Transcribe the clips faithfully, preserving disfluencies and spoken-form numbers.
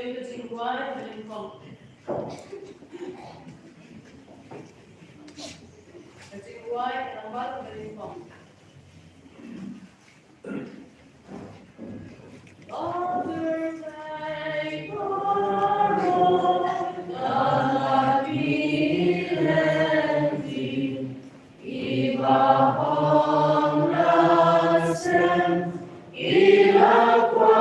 Ka jingduwai ka nyngkong. Ka jingduwai ka nambar ka nyngkong. Father, thy kingdom come, thy will be done, Iba hong la sem, ila kwa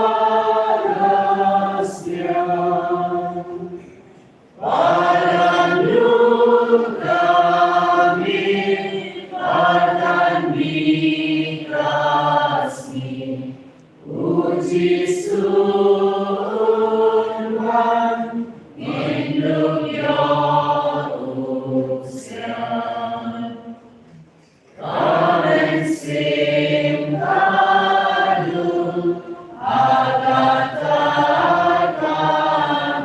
la siang. Padan luka mi, padan mi kasni. U Jisu un wan, ngin lum ïoh u siang. Ka mynsiem ka dum, ha kata ka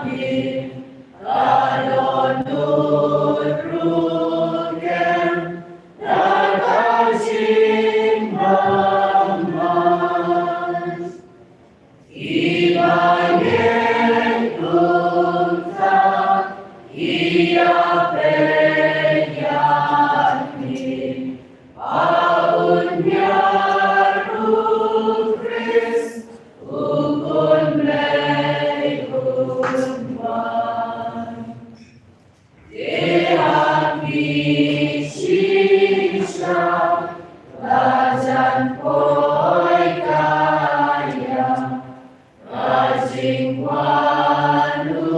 miet, ka dohnud ruh kem, da ka jingbymman. Iba ngeit kumta, ïa peit ïa kine, ba un ïaroh u Khrist, u Kynrad un wan. Te ha ki shisha la jan poi ka ïa ka jingwan u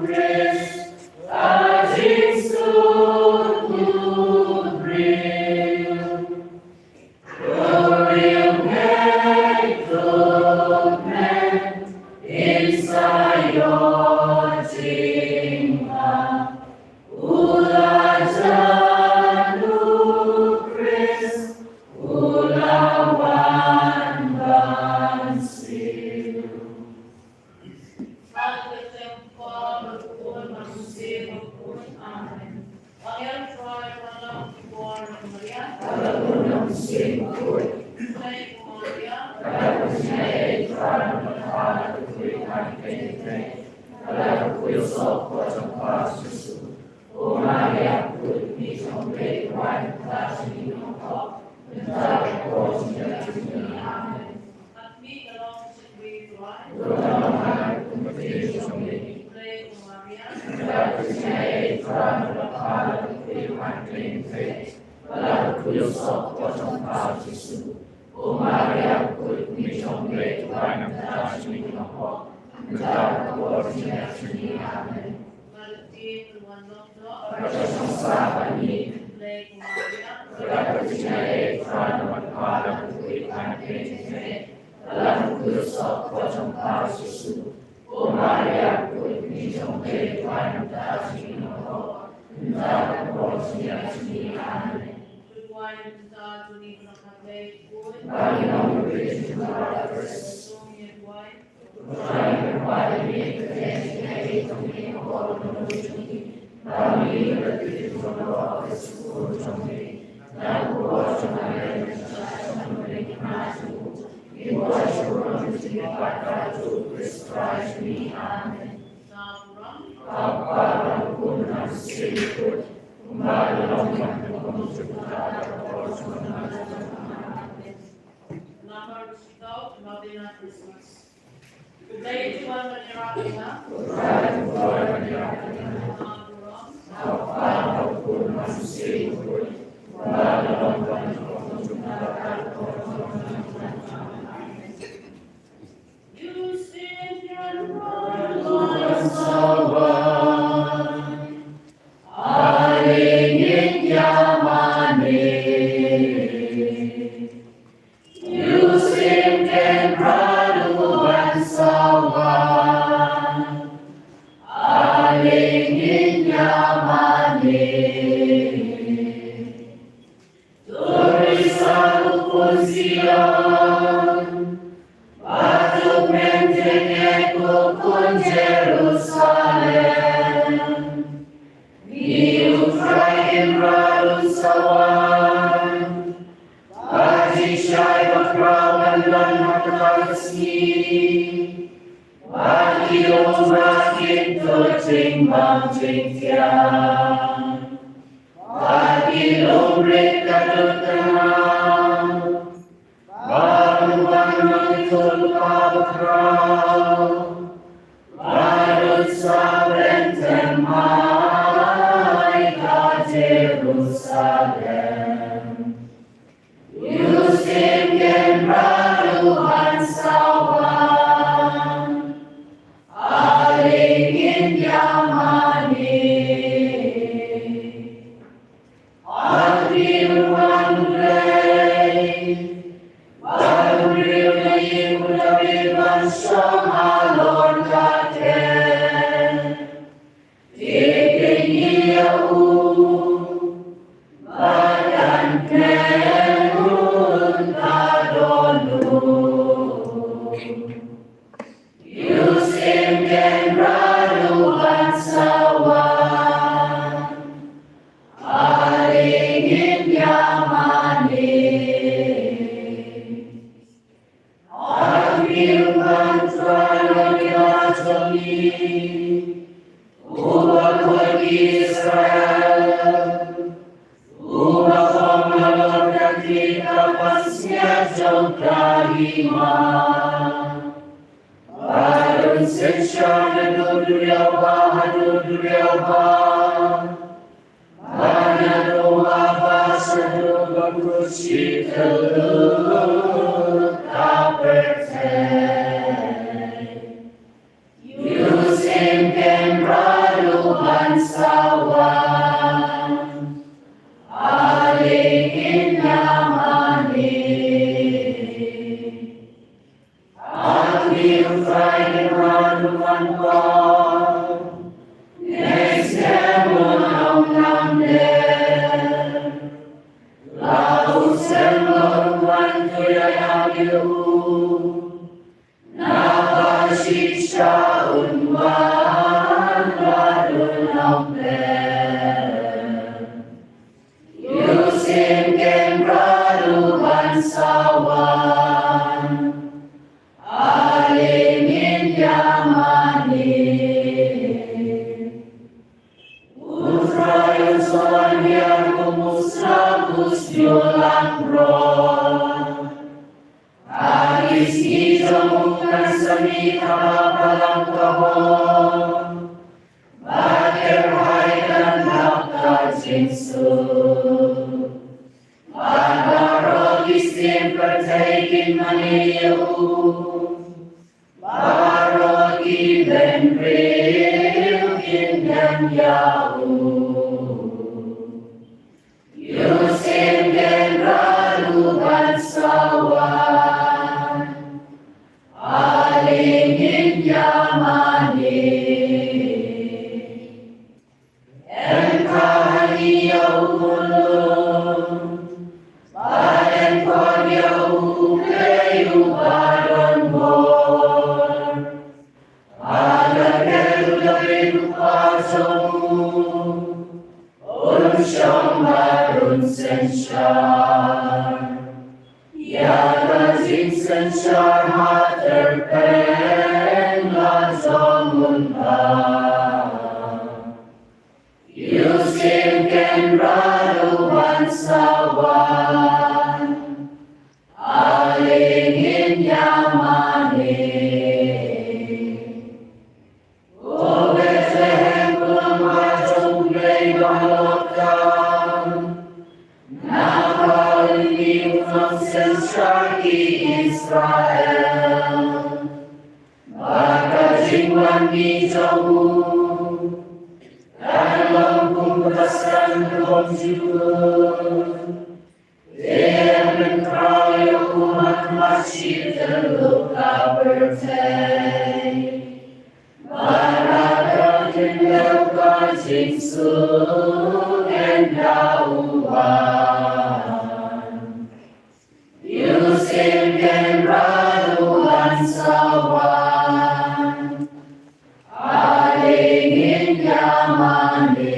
Khrist, ka jingsuk u briew. Amen. Number Christmas. Yusim Kynrad u ban sa wan, ale ngin ïa mane. To ri sa u khun Zion, bad to kmen jingeh u khun Jerusalem. Ngi U Trai Kynrad un sa wan, bad jingshai bakhraw ban don ha kata ka sngi. Bad ki lum ba kin tud jingbam jingthiang, bad ki lum rit ka dud ka nam, bad u wan nongïathuhlypa bakhraw, bad un sa bteng thymmai ha Jerusalem. Ïoh siem Kynrad u ban sa wan, ale ngin ïa mane. Hynrei u wan U Blei, bad u briew na ïing u Dabid ban shong halor ka khet. Te phin ïohi ïa u, bad kan kren un ka dohnud. Ïoh siem Kynrad u ban sa wan, ale ngin ïa mane. Hynrei u wan Trai u Blei jong ngi, uba kut ïa Israel, uba phong halor ka khlieh ka pansngiat jong ka hima, bad un synshar naduh duriaw bah haduh duriaw bah, bad naduh ummat bah shaduh ba khuid shi tylli ka pyrthei. Ïoh siem Kynrad u ban sa wan, ale ngin ïa mane. Hynrei u Trai u wan, u wan, u wan, ne shem un ym nang leh. La u shem ba un wan, to ïa ïam ïa u. Naba shisha un wan bad un ym leh. Ïoh siem Kynrad u ban sa wan, ale ngin ïa mane. U Trai un sa wan hiar kum u slap, u sniew langbrot. Ka sngi jong u kan sa mih kaba palam ka bor, bad kyrhai kan dap ka jingsuk. Bad baroh ki siem pyrthei kin mane ïa u. Baroh ki bynriew kin dem ïa u. Ïoh siem Kynrad u ban sa wan, ale ngin ïa mane. Em kha ha ngi ïa u khunlung, bad em khot ïa u Blei uba don bor. Ha ka khet u Dabid u kpa jong u, un shong bad un synshar. Ïa ka jingsynshar ha ter peng la jong un ba. Ïoh siem Kynrad u ban sa wan, ale ngin ïa mane. O Bethlehem, pynlong ba jong U Blei ba halor tam, naba une u nongsynshar ki Israel. Ba ka jingwan mih jong u kan long kum ka san ka bym ju kut. Te yn pynkhraw ïa u ha khmat shi tylli ka pyrthei. Bad ha ka khyndew ka jingsuk yn da u wan. Ïoh siem Kynrad u ban sa wan, ale ngin ïa mane.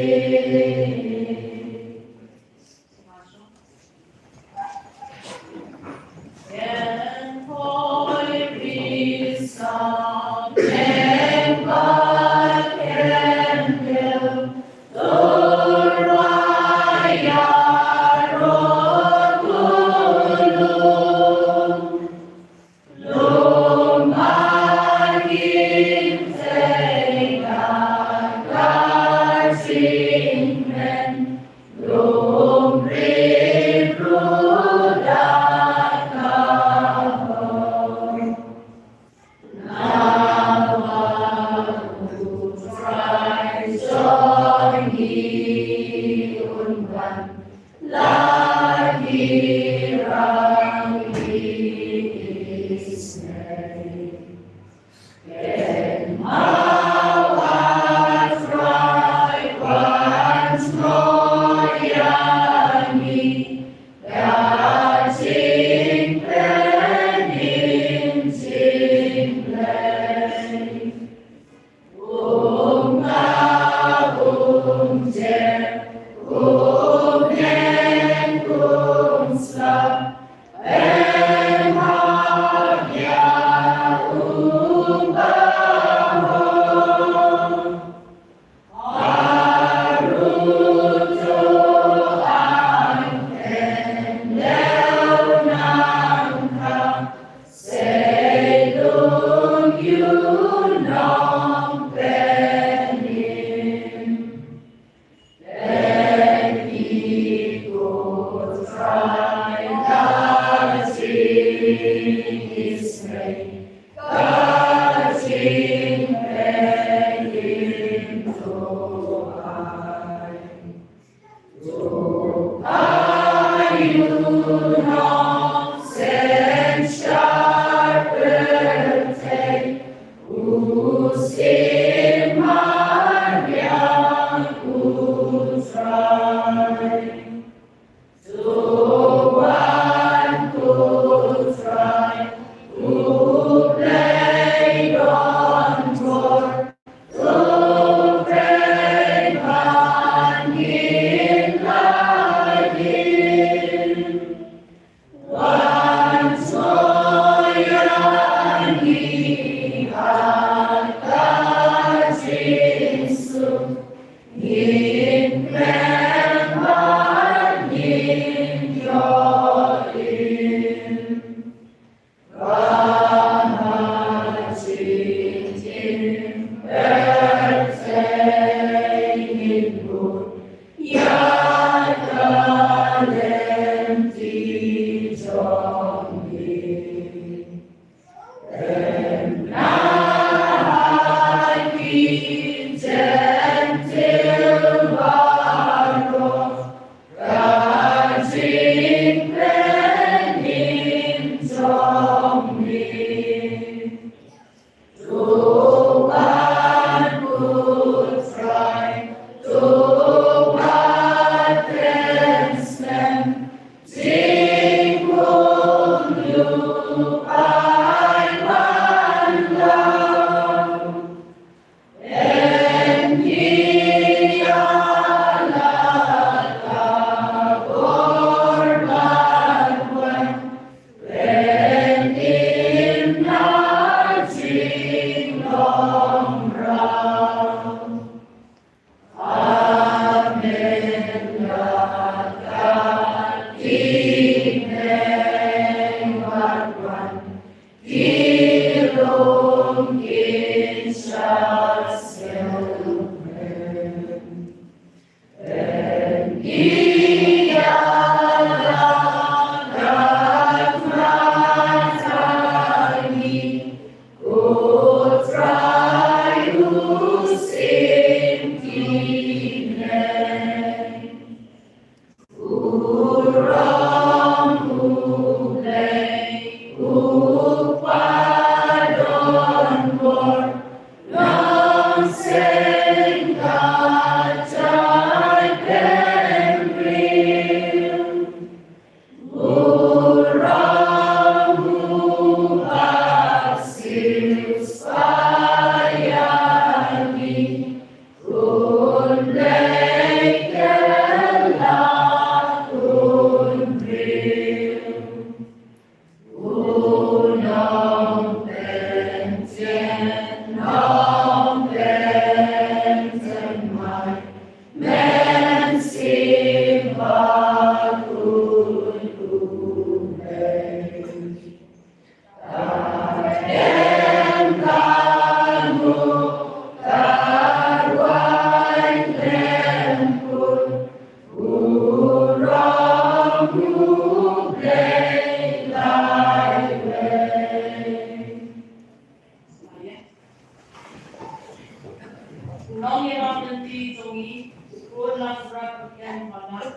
U nongïarap lynti jong ngi, u Khun Lasarus u Ken Banak,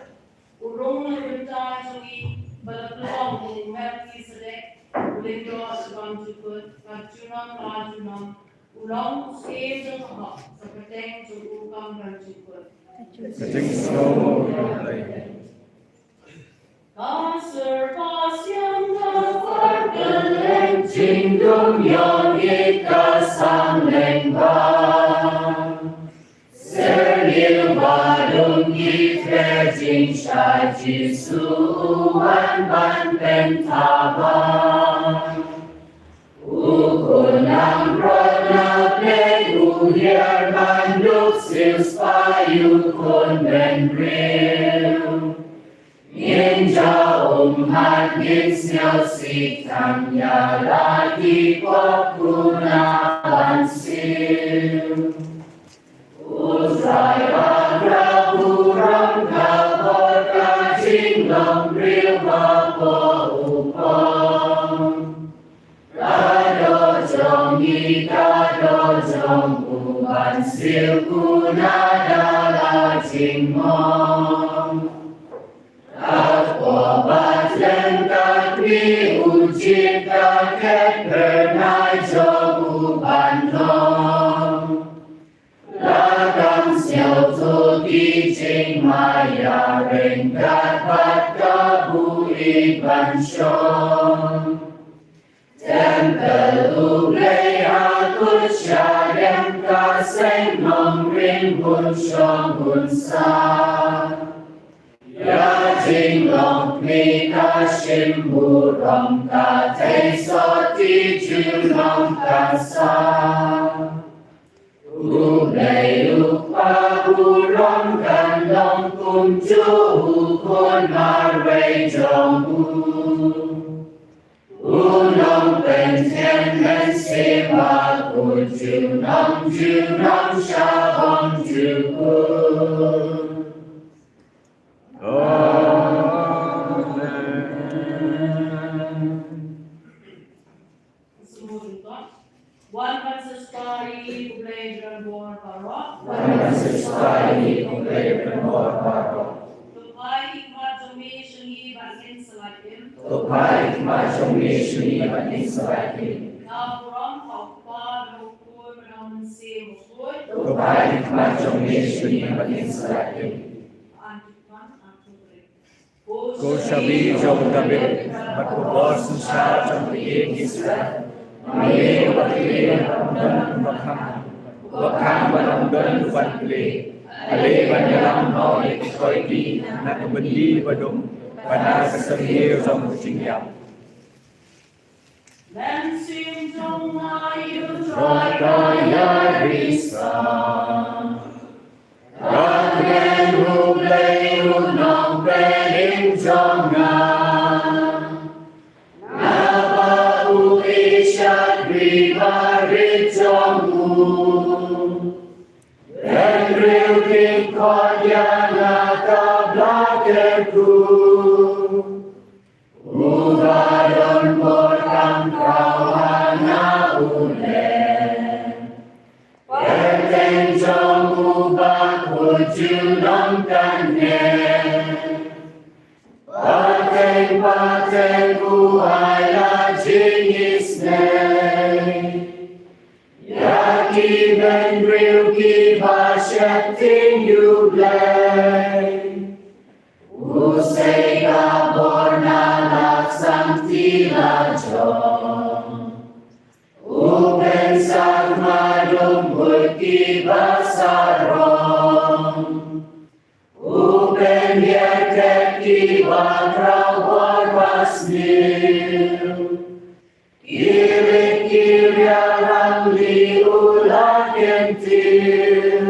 u rung na ka bynta jong ngi, ba la pynlong u Melkisedek, u lyngdoh jong ka bymjukut, ka junom ka junom, u long u syiem jong ka hok, ka pateng jong u kam bymjukut. Ka jingsngew. Ka Sir Pasian ka por ka leng jingdum yong i ka sang leng ba. Ser nil ba dum ki tre jing sha Jisu u wan ban pen taba. U khun nang rot na pek u hiar ban duk sil spah ïa u khun bynriew. Ngin jaw ummat ngin sngewsih tang ïa la ki pop khun ban siew. U Trai ba khraw burom ka bor ka jinglong briew ba poh u pom. Ka doh jong ngi ka doh jong u ban siew khun da la jingmong. Ka poh ba thleng ka kmie u jied ka khet phyrnai jong u ban long. La kam sngewthuh ki jingma ïa ryngkat bad ka buh ïeit ban shong. Templ U Blei ha kut shadem ka seng nongrim hun shong hun sah. Ïa jinglong kmie ka shim burom ka thei sot ki junom ka sah. U Blei u Kpa burom kan long kumjuh u khun marwei jong u. U Nongpynthied Mynsiem Bakhuid junom junom sha bymjukut. Amen. Wan ban shisha ïa U Blei don bor baroh. Wan ban shisha ïa U Blei don bor baroh. To phai ki khmat jong me sha ngi bad ngin sa lait im. To phai ki khmat jong me sha ngi bad ngin sa lait im. Ka burom ha U Kpa bad ha U Khun bad ha U Mynsiem Bakhuid. To phai ki khmat jong me sha ngi bad ngin sa lait im. An ki khmat, an ki khmat. Ko shabi jong u Dabid, bad ko bor synshar jong ka ïing Israel. Ma me uba kylli, ym don uba khang, uba khang bad ym don uban plie. Ale ban ïalam noh ïa ki khyllipmat na ka byndi ba dum, bad na ka syrngiew jong ka jingïap. Mynsiem jong nga ïa U Trai ka ïa risa. Ka kmen U Blei u nongpynim jong nga. Naba u ïeit shakri barit jong u. Bynriew kin khot ïa nga ka bla kyrkhu. Uba don bor kham khraw ha nga u leh. Kyrteng jong u bakhuid junom kan neh. Pateng pateng u ai la jingisynei. Ïa ki bynriew kiba sheptieng ïa U Blei. U sei ka bor na la santi la jong. U pynsah khmadum bad kiba sarong. U pynïaid kiba khraw bor ba sniew. Ki rit ki riaw rangli u la kyntiew.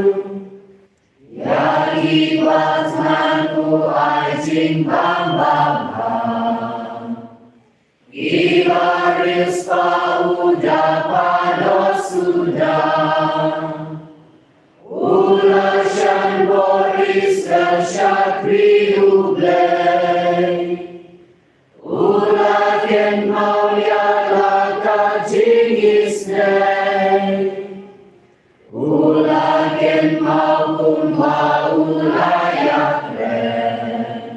Ïa kiba thngan u ai jingbam babha. Kiba riewspah u da pyndoh suda. U la shah bor Israel shakri U Blei. U la kynmaw ïa la ka jingisynei. U la kynmaw kumba u la ïakren.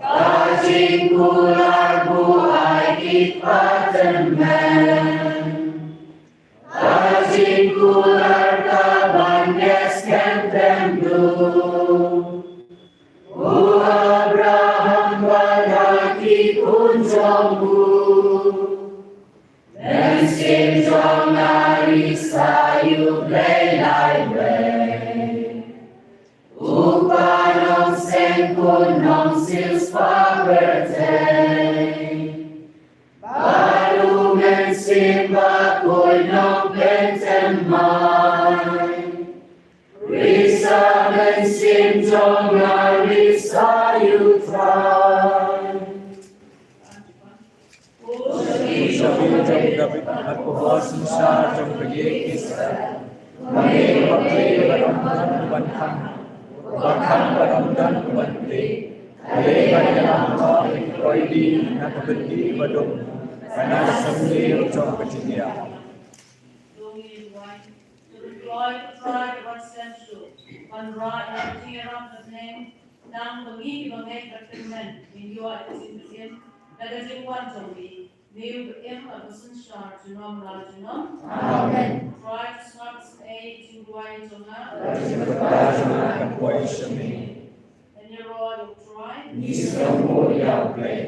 Ka jingkular buaid ki kpa tymmen. Ka jingkular kaban ïaskhem them duh. U Abraham bad Nongsiewspah pyrthei. Bad U Mynsiem Bakhuid Nongpynthem mai. Risa Mynsiem jong nga, risa ïa U Trai. Sha u jong David, bad u bor synshar jong ka ïing Israel. Une uba khlei bad ym don uban khang, uba khang bad ym don uban ktieh. Khlei bad ïalam noh ïa ki koidi na ka byndi ba dum, bad na ka symlieh jong ka jingïap. Nang ba ngi kiba ngeit bad kyrmen ngin ïoh ïa ka jingpynim da ka jingwan jong ngi. Ngi u ba im bad ba synshar junom la junom. Amen. Trai to sngap sngewbha ïa ka jingduwai jong nga. Ka jingduwai jong nga kan poi sha me. Yn ïaroh ïa U Trai. Ngi sngewbha ïa U Blei.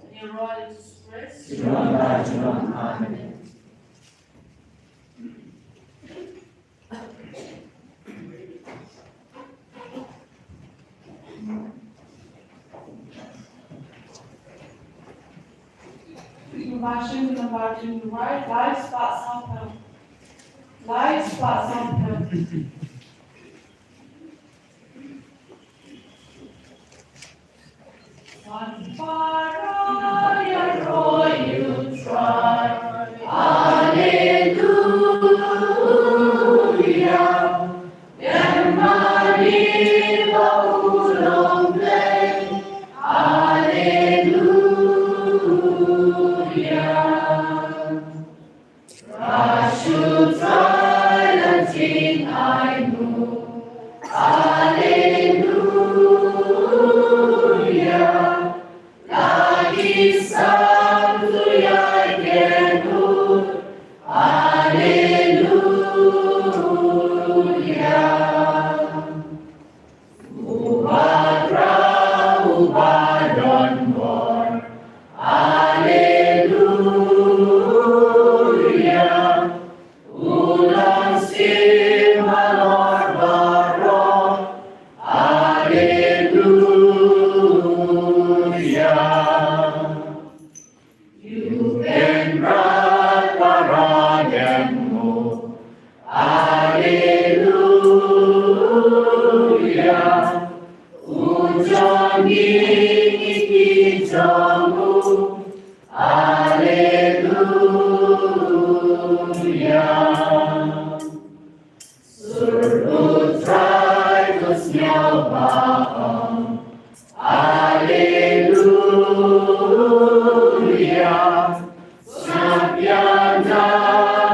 Yn ïaroh ïa U Jisu Khrist. Junom la junom. Amen. Version number two, right? Lai spah sawphew. Lai spah sawphew. Wan para ïaroh ïa U Trai. Alleluia. Dem mane ba u long Blei. Alleluia. Trusha U Trai la jingainguh. Alleluia. La ki sam tu ïa ki aiñguh. Alleluia. Uba khraw, uba don bor. Alleluia. U long Syiem halor baroh. Alleluia. Ïa u Kynrad para dem nguh. Alleluia. U jong ngi, ngi ki jong u. Alleluia. Sur U Trai to sngewbha ong. Alleluia. Sngap ïa da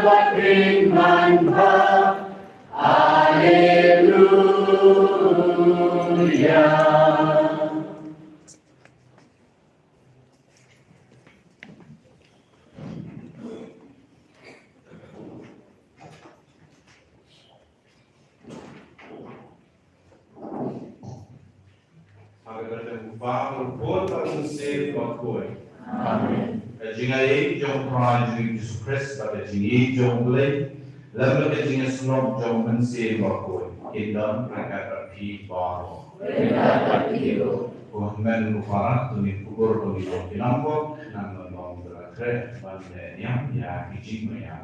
ba pynban bha. Alleluia. Ha ka kyrteng u Kpa bad u Khun bad u Mynsiem Bakhuid. Amen. Ka jingaiei jong u Trai jong ngi Jisu Khrist bad ka jingïeit jong u Blei, lem bad ka jingïasnoh jong u Mynsiem Bakhuid, kin don ryngkat bad phi baroh. Ryngkat bad phi ruh. Ko hynmen ko para, to ngin kubur ko, ngin long ki nongpop, nang nang long khreh ban leh niam ïa ki jingmaïan.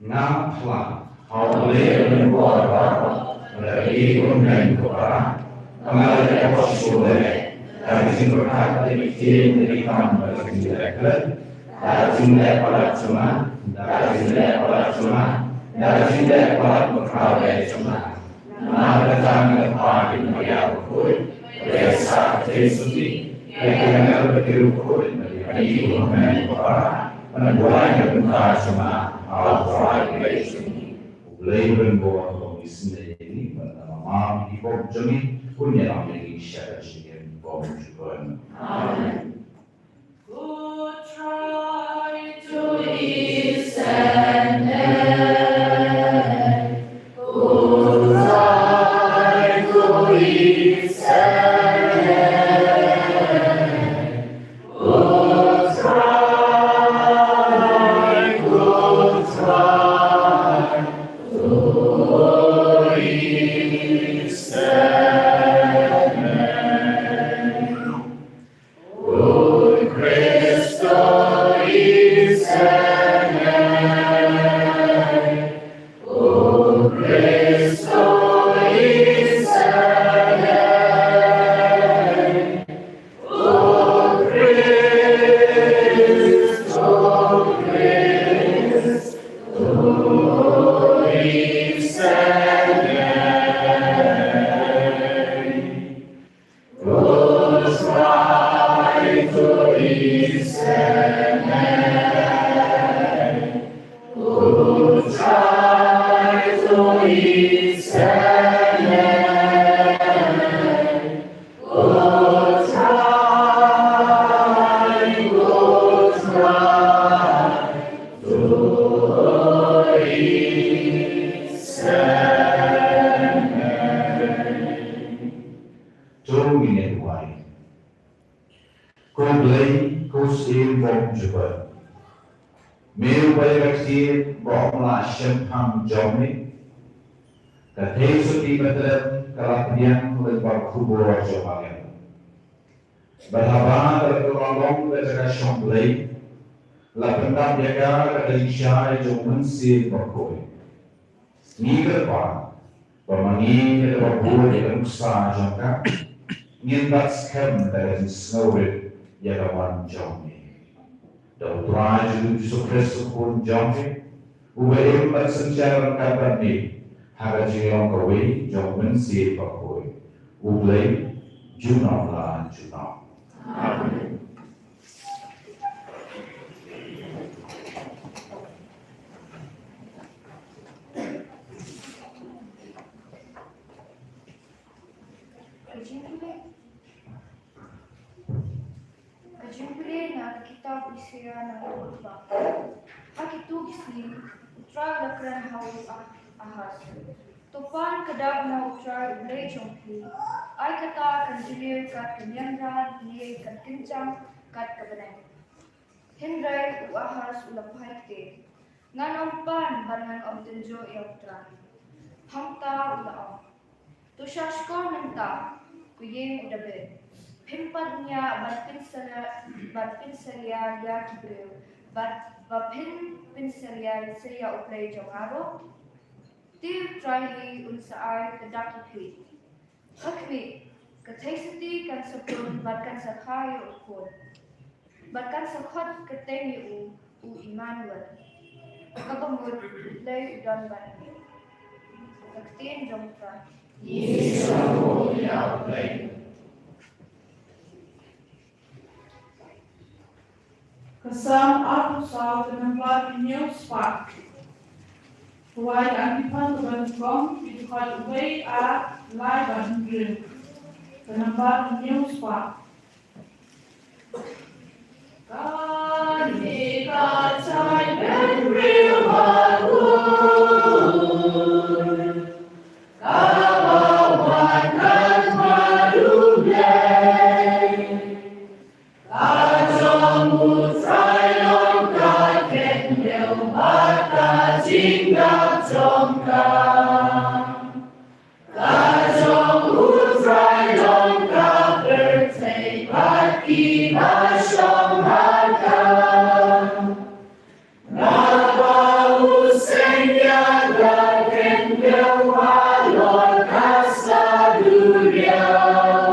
Nga phla ha U Blei u nongbor baroh, bad ha ki ummen ko para, ba nga la leh hok shuh leh, da ka jingpyrkhat, da ka jingïaid, da ka jingkam, da ka jingïaid khlem, da ka jingleh palat jong nga, da ka jingleh palat jong nga, da ka jingleh palat bakhraw jong nga. Namar kata nga kyrpad ïa U Trai bakhuid, ba un ïasah ka jingsuti ïa ki angel bad ki riewkhuid, bad ïa ki ummen ko para, ban duwai na ka bynta jong nga ha U Trai Blei jong ngi. U Blei u don bor, un isynei ïa ngi, bad namar ki pop jong ngi, un ïalam ïa ngi sha ka jingim kumjuh. Amen. Good try to listen, good try To ngin ïa duwai. Ko Blei, ko Syiem bymjukut. Me uba ïa ka ktien ba ym lah shemphang jong me. Ka theisotti Bethlehem ka la pdiang lyngba ka khubor jong ka ngiat. Bad haba ka la long ka jaka shong Blei, la pyndap ïa ka da ka jingshai jong u Mynsiem Bakhuid. Ngi kyrpad ba ma ngi, ïa kaba bud ïa ka nuksa jong ka, ngin bat skhem da ka jingsngewrit ïa ka mon jong ngi. Da U Trai Jisu Khrist u Khun jong ngi, uba im bad synshar ryngkat bad ngi ha ka jinglong kawei jong U Mynsiem Bakhuid, U Blei, junom la junom. Amen. Ka jingpule, ka jingpule na ka kitab Isaïah na ka Bible. Ha kito ki sngi, U Trai u la kren ha u Ah-, Ahaz. To pan ka dak na U Trai U Blei jong phi. Ai kata kan jylliew kat ka niamrad ne kan kynjang kat ka bneng. Hynrei u Ahaz u la phai ktieh. Ngan ym pan bad ngan ym tynjuh ïa U Trai. Hangta u la ong. To sha shkor mynta, ko ïing u Dabid. Phim pat ñiah ban pynsalia, ban pynsalia ïa ki briew, bad ba phin pynsalia sa ïa U Blei jong nga ruh? Te U Trai hi un sa ai ka dak ïa phi. Ha khmih, ka theisotti kan sa pun bad kan sa kha ïa u khun. Bad kan sa khot kyrteng ïa u, u Immanuel. Kaba mut, U Blei u don bad ngi. Ka ktien jong U Trai. Ngi sngewbha ïa U Blei. Ka Salm arphew saw, ka nombar hynñiew spah. Ka wai da Antipas bad ka nyngkong, ki dkhot wei, ar, lai bad hynriew. Ka nombar hynñiew spah. Kane ka jait bynriew bakhuid, kaba wan kat mar U Blei. Ka jong U Trai long ka khyndew bad ka jingdap jong ka. Ka jong U Trai long ka pyrthei bad kiba shong ha ka. Naba u seng ïa ka khyndew halor ka sla duriaw.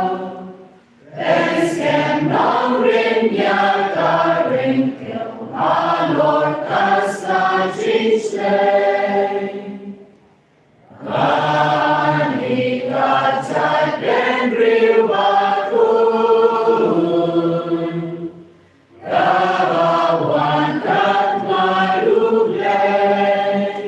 Pynskhem nongrim ïa ka ryngkew halor ka sla jingshlei. Kane ka jait bynriew bakhuid, kaba wan kat mar U Blei.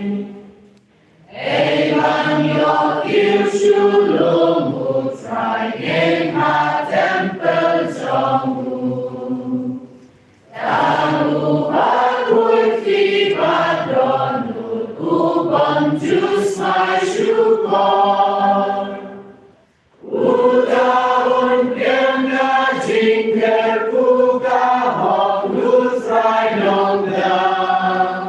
Ei ban ïoh kiew shu lum U Trai ïing ha templ jong u. Tang u bakhuid ki ba dohnud u bym ju smai shukor. Uta un pdiang na jingkyrkhu ka hok U Trai Nongdam.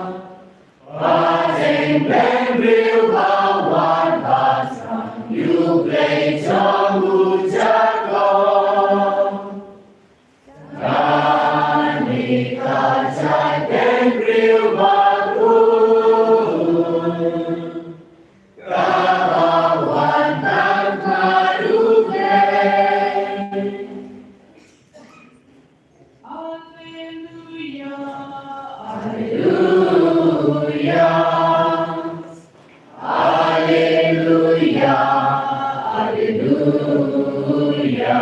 Pateng bynriew ba wan ba tang ïa U Blei jong u Jakob. Kane ka jait Alleluia, alleluia, alleluia.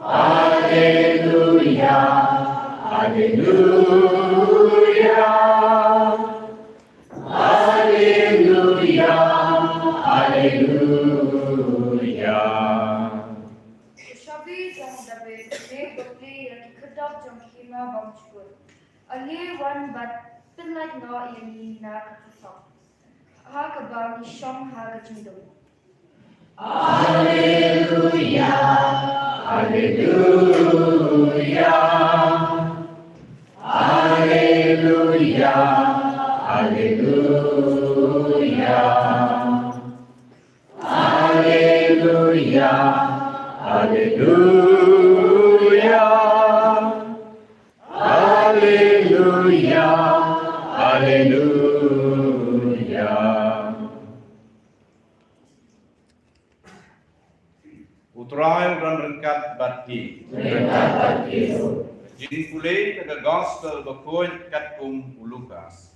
Alleluia, alleluia, alleluia, alleluia. Shabi jong David, me bapli ïa ki khyrdop jong ki hima bymjukut. Ale wan bad pynlait noh ïa ngi na ka kyrteng. Ha kaba ngi shong ha ka jingdum. Alleluia, alleluia, alleluia, alleluia, alleluia, alleluia, alleluia. U Trai u don ryngkat bad phi. Ryngkat bad phi. Jingpule na ka Gospel bakhuid katkum u Lukas.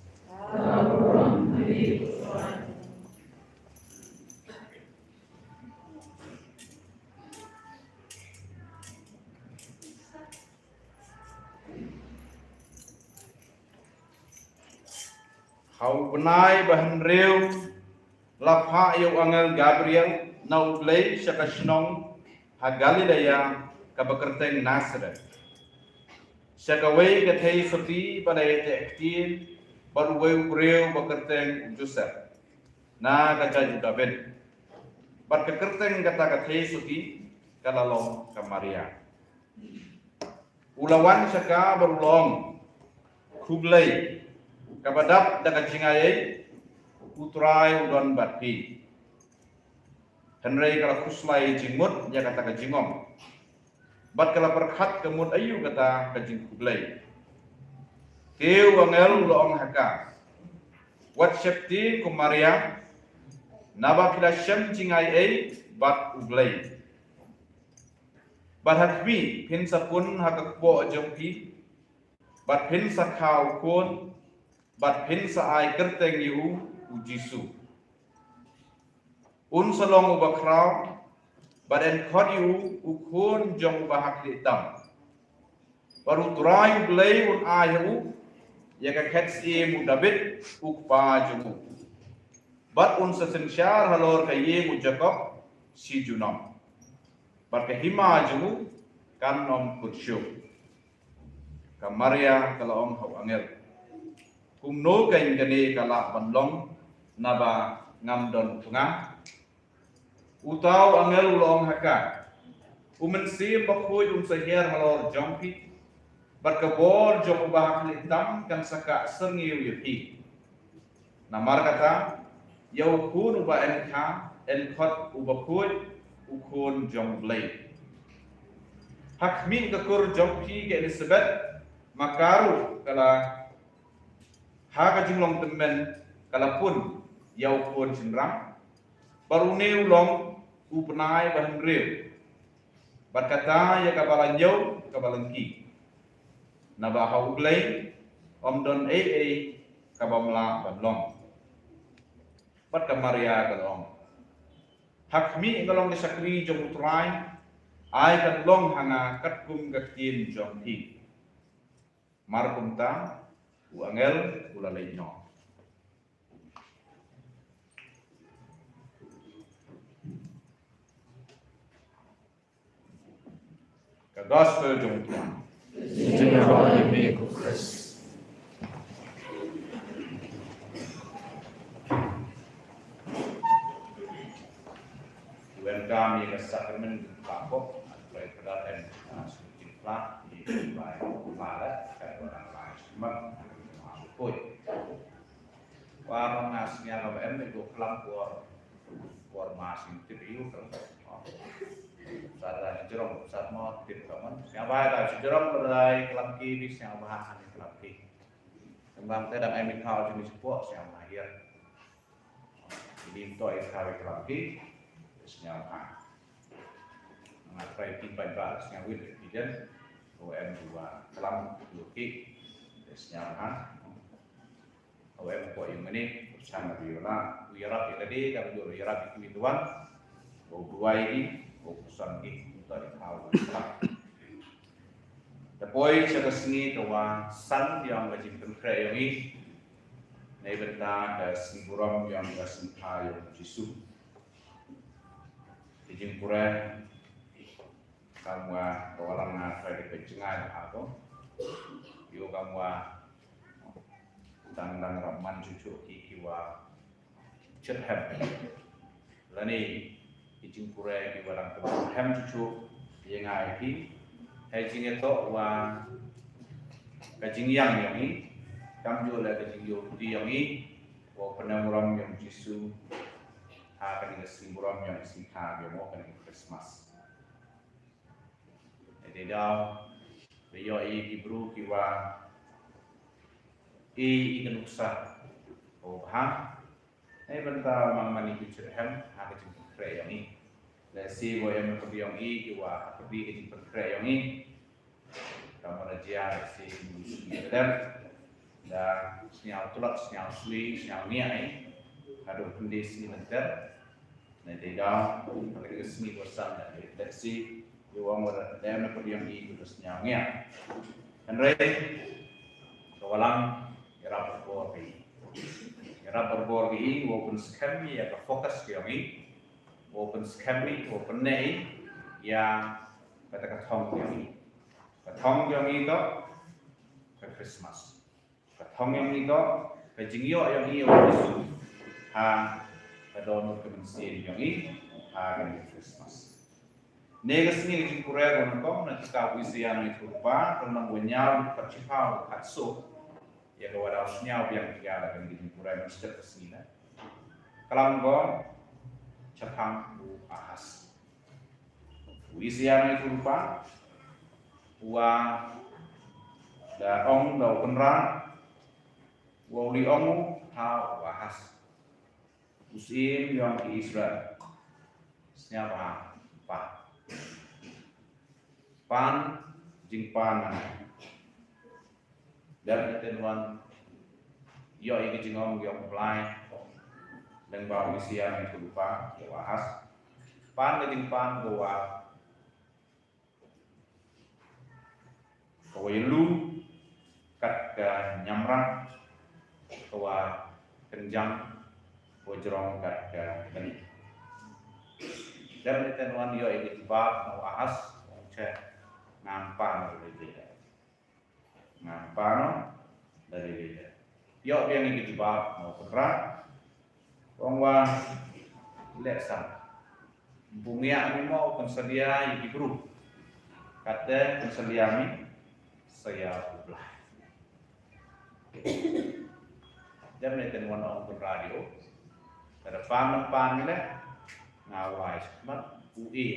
Ha u bnai ba hynriew la phah ïa u angel Gabriel na U Blei sha ka shnong ha Galilea kaba kyrteng Nasareth, sha kawei ka thei suti ba la ïateh ktien bad uwei u briew ba kyrteng u Joseph, na ka jaid u David. Bad ka kyrteng kata ka thei suti ka la long ka Maria. U la wan sha ka bad u la ong, khublei, kaba dap da ka jingaiei, U Trai u don bad phi. Hynrei ka la khuslai jingmut ïa kata ka jingong, bad ka la pyrkhat ka mut aïu kata ka jingkhublei. Te u angel u la ong ha ka, wat sheptieng ko Maria, naba phi la shem jingaiei bad U Blei. Bad ha khmih, phin sa pun ha ka kpoh jong phi, bad phin sa kha u khun, bad phin sa ai kyrteng ïa u, u Jisu. Un sa long uba khraw, bad yn khot ïa u, u khun jong uba hakhlieh tam. Bad U Trai U Blei un ai ha u ïa ka khet syiem u David, u kpa jong u. Bad un sa synshar halor ka ïing u Jakob shi junom. Bad ka hima jong u kan ym kut shuh. Ka Maria ka la ong ha u angel, kumno kein kane ka lah ban long, naba ngam don u tnga? Uta u angel u la ong ha ka, u Mynsiem Bakhuid un sa hiar halor jong phi, bad ka bor jong uba hakhlieh tam kan sa kah syrngiew ïa phi. Namar kata, ïa u khun uba yn kha, yn khot uba khuid, u khun jong U Blei. Ha khmih, ka kur jong phi ka Elisabet, ma ka ruh ka la, ha ka jinglong tymmen ka la pun ïa u khun shynrang. Bad une u long u bnai ba hynriew. Bad kata ïa kaba la ñiew kaba lyngkhi. Naba ha U Blei ym don ei ei kaba ym lah ban long. Bad ka Maria ka la ong, ha khmih, nga long ka shakri jong U Trai, ai kan long ha nga katkum ka ktien jong phi. Mar kumta, u angel u la leit noh. Ka Gospel jong U Trai. Jingïaroh ïa me ko Khrist. Wen kam ïa ka sakramen jong ka pop, Trai Phadar em, ah, suki pla, i bai mala, ka bai semak, ma ko. War nga sngiaw ba em, i ko klam por, por ma sing tip iu klam. Sar da jrong, sar mo tip kaman. Sngiaw ba da jrong ba da klam ki, bi sngiaw ba han klam ki. Kembang te dang em i khaw jong i sepuh, sngiaw ba hiar. Ini to i khaw i klam ki, sngiaw ba han. Nga trai tin bai ba, sngiaw wit ki jen. O em dua klam dua ki. Sñiaw ha. Aw em ko yung mane, usan na biola, u yarap ïa lade, kam jur u yarap ïa kiwei tuan. U duwai ïa ki, u puson ki, u ta di thaw. Da poi sha ka sngi ka wa san yong ka jingpynkhreh yong i. Nei bynta ka sngi burom yong ka sngi pha yong Jisu. Ka jingpure, kam wa ka wa lang na trai di pynjngai ha ko. Yo kam wa dang dang ram man chuchu ki ki wa chit hem. Lani ki jingpure ki wa dang chit hem chuchu ye ngai ki. Hai jingïatoh wa ka jingyang yong i, kam ju le ka jingïoh ti yong i, wa pynam ram yong Jisu, ha ka ni ka sngi burom yong i sngi kha yong ka ni Christmas. Te daw, ba ïoh i ki bru ki wa i i ka nuksa. O ha, nei bynta mang mani ki chit hem, ha ka jingpynkhreh yong i. Le si bo em ka yong i ki wa ha ka bi ka jingpynkhreh yong i. Ka mara jia si mu si ter. Da sñiaw tulak, sñiaw sui, sñiaw ngiai. Haduh pyndi sngi mynter. Nei te daw, ka sngi ko san da te si, ïa wa mara da na podium i ko sñiaw ngiai. Hynrei ka wa lang, ïarap bor ki. Ïarap bor ki, wa pynskhem ïa ka focus ki yong i. Wa pynskhem i, wa pynneh i ïa kata ka thong yong i. Ka thong yong i to ka Christmas. Ka thong yong i to ka jingïoh yong i ïa u Jisu. Ha ka dohnud ka mynsiem yong i ha ka Christmas. Ne ka sngi ka jingpure ko nongkong na kitab u Isaïah nongïathuhlypa, ka lynnong wa ñiaw, ka chiphaw, ka suk. Ïa ka wa daw sñiaw biang ki la ka jingpure na step ka sngi na. Ka lam ko, shaphang u Ahas. U Isaïah nongïathuhlypa, wa da ong da u Kynrad, wa u li ong u ha u Ahas. U syiem yong ki Israel. Sñiaw ba, ba. Pan, jingpan na. Dep ne ten wan, ïoh i ka jingong yong u Blai. Dang ba u Isaïah nongïathuhlypa, ïa u Ahas. Pan ka jingpan ko wa. Ka wa ïalu, kat ka ñiamrang, ka wa kynjang, ka wa jrong kat ka kani. Dep ne ten wan ïoh i ka jubab, na u Ahas, ong che, ngam pan, ong che. Ngam pan da ri ri. Ïoh biang i ki jubab mo Kynrad. Ong wa leh san. Bun ïa mi mo pynsadia i ki bru. Kata pynsadia mi sa ïa u Blai. Jam ne ten wan ong Kynrad ïoh. Kada pan pan mi leh. Nga wai smat u e.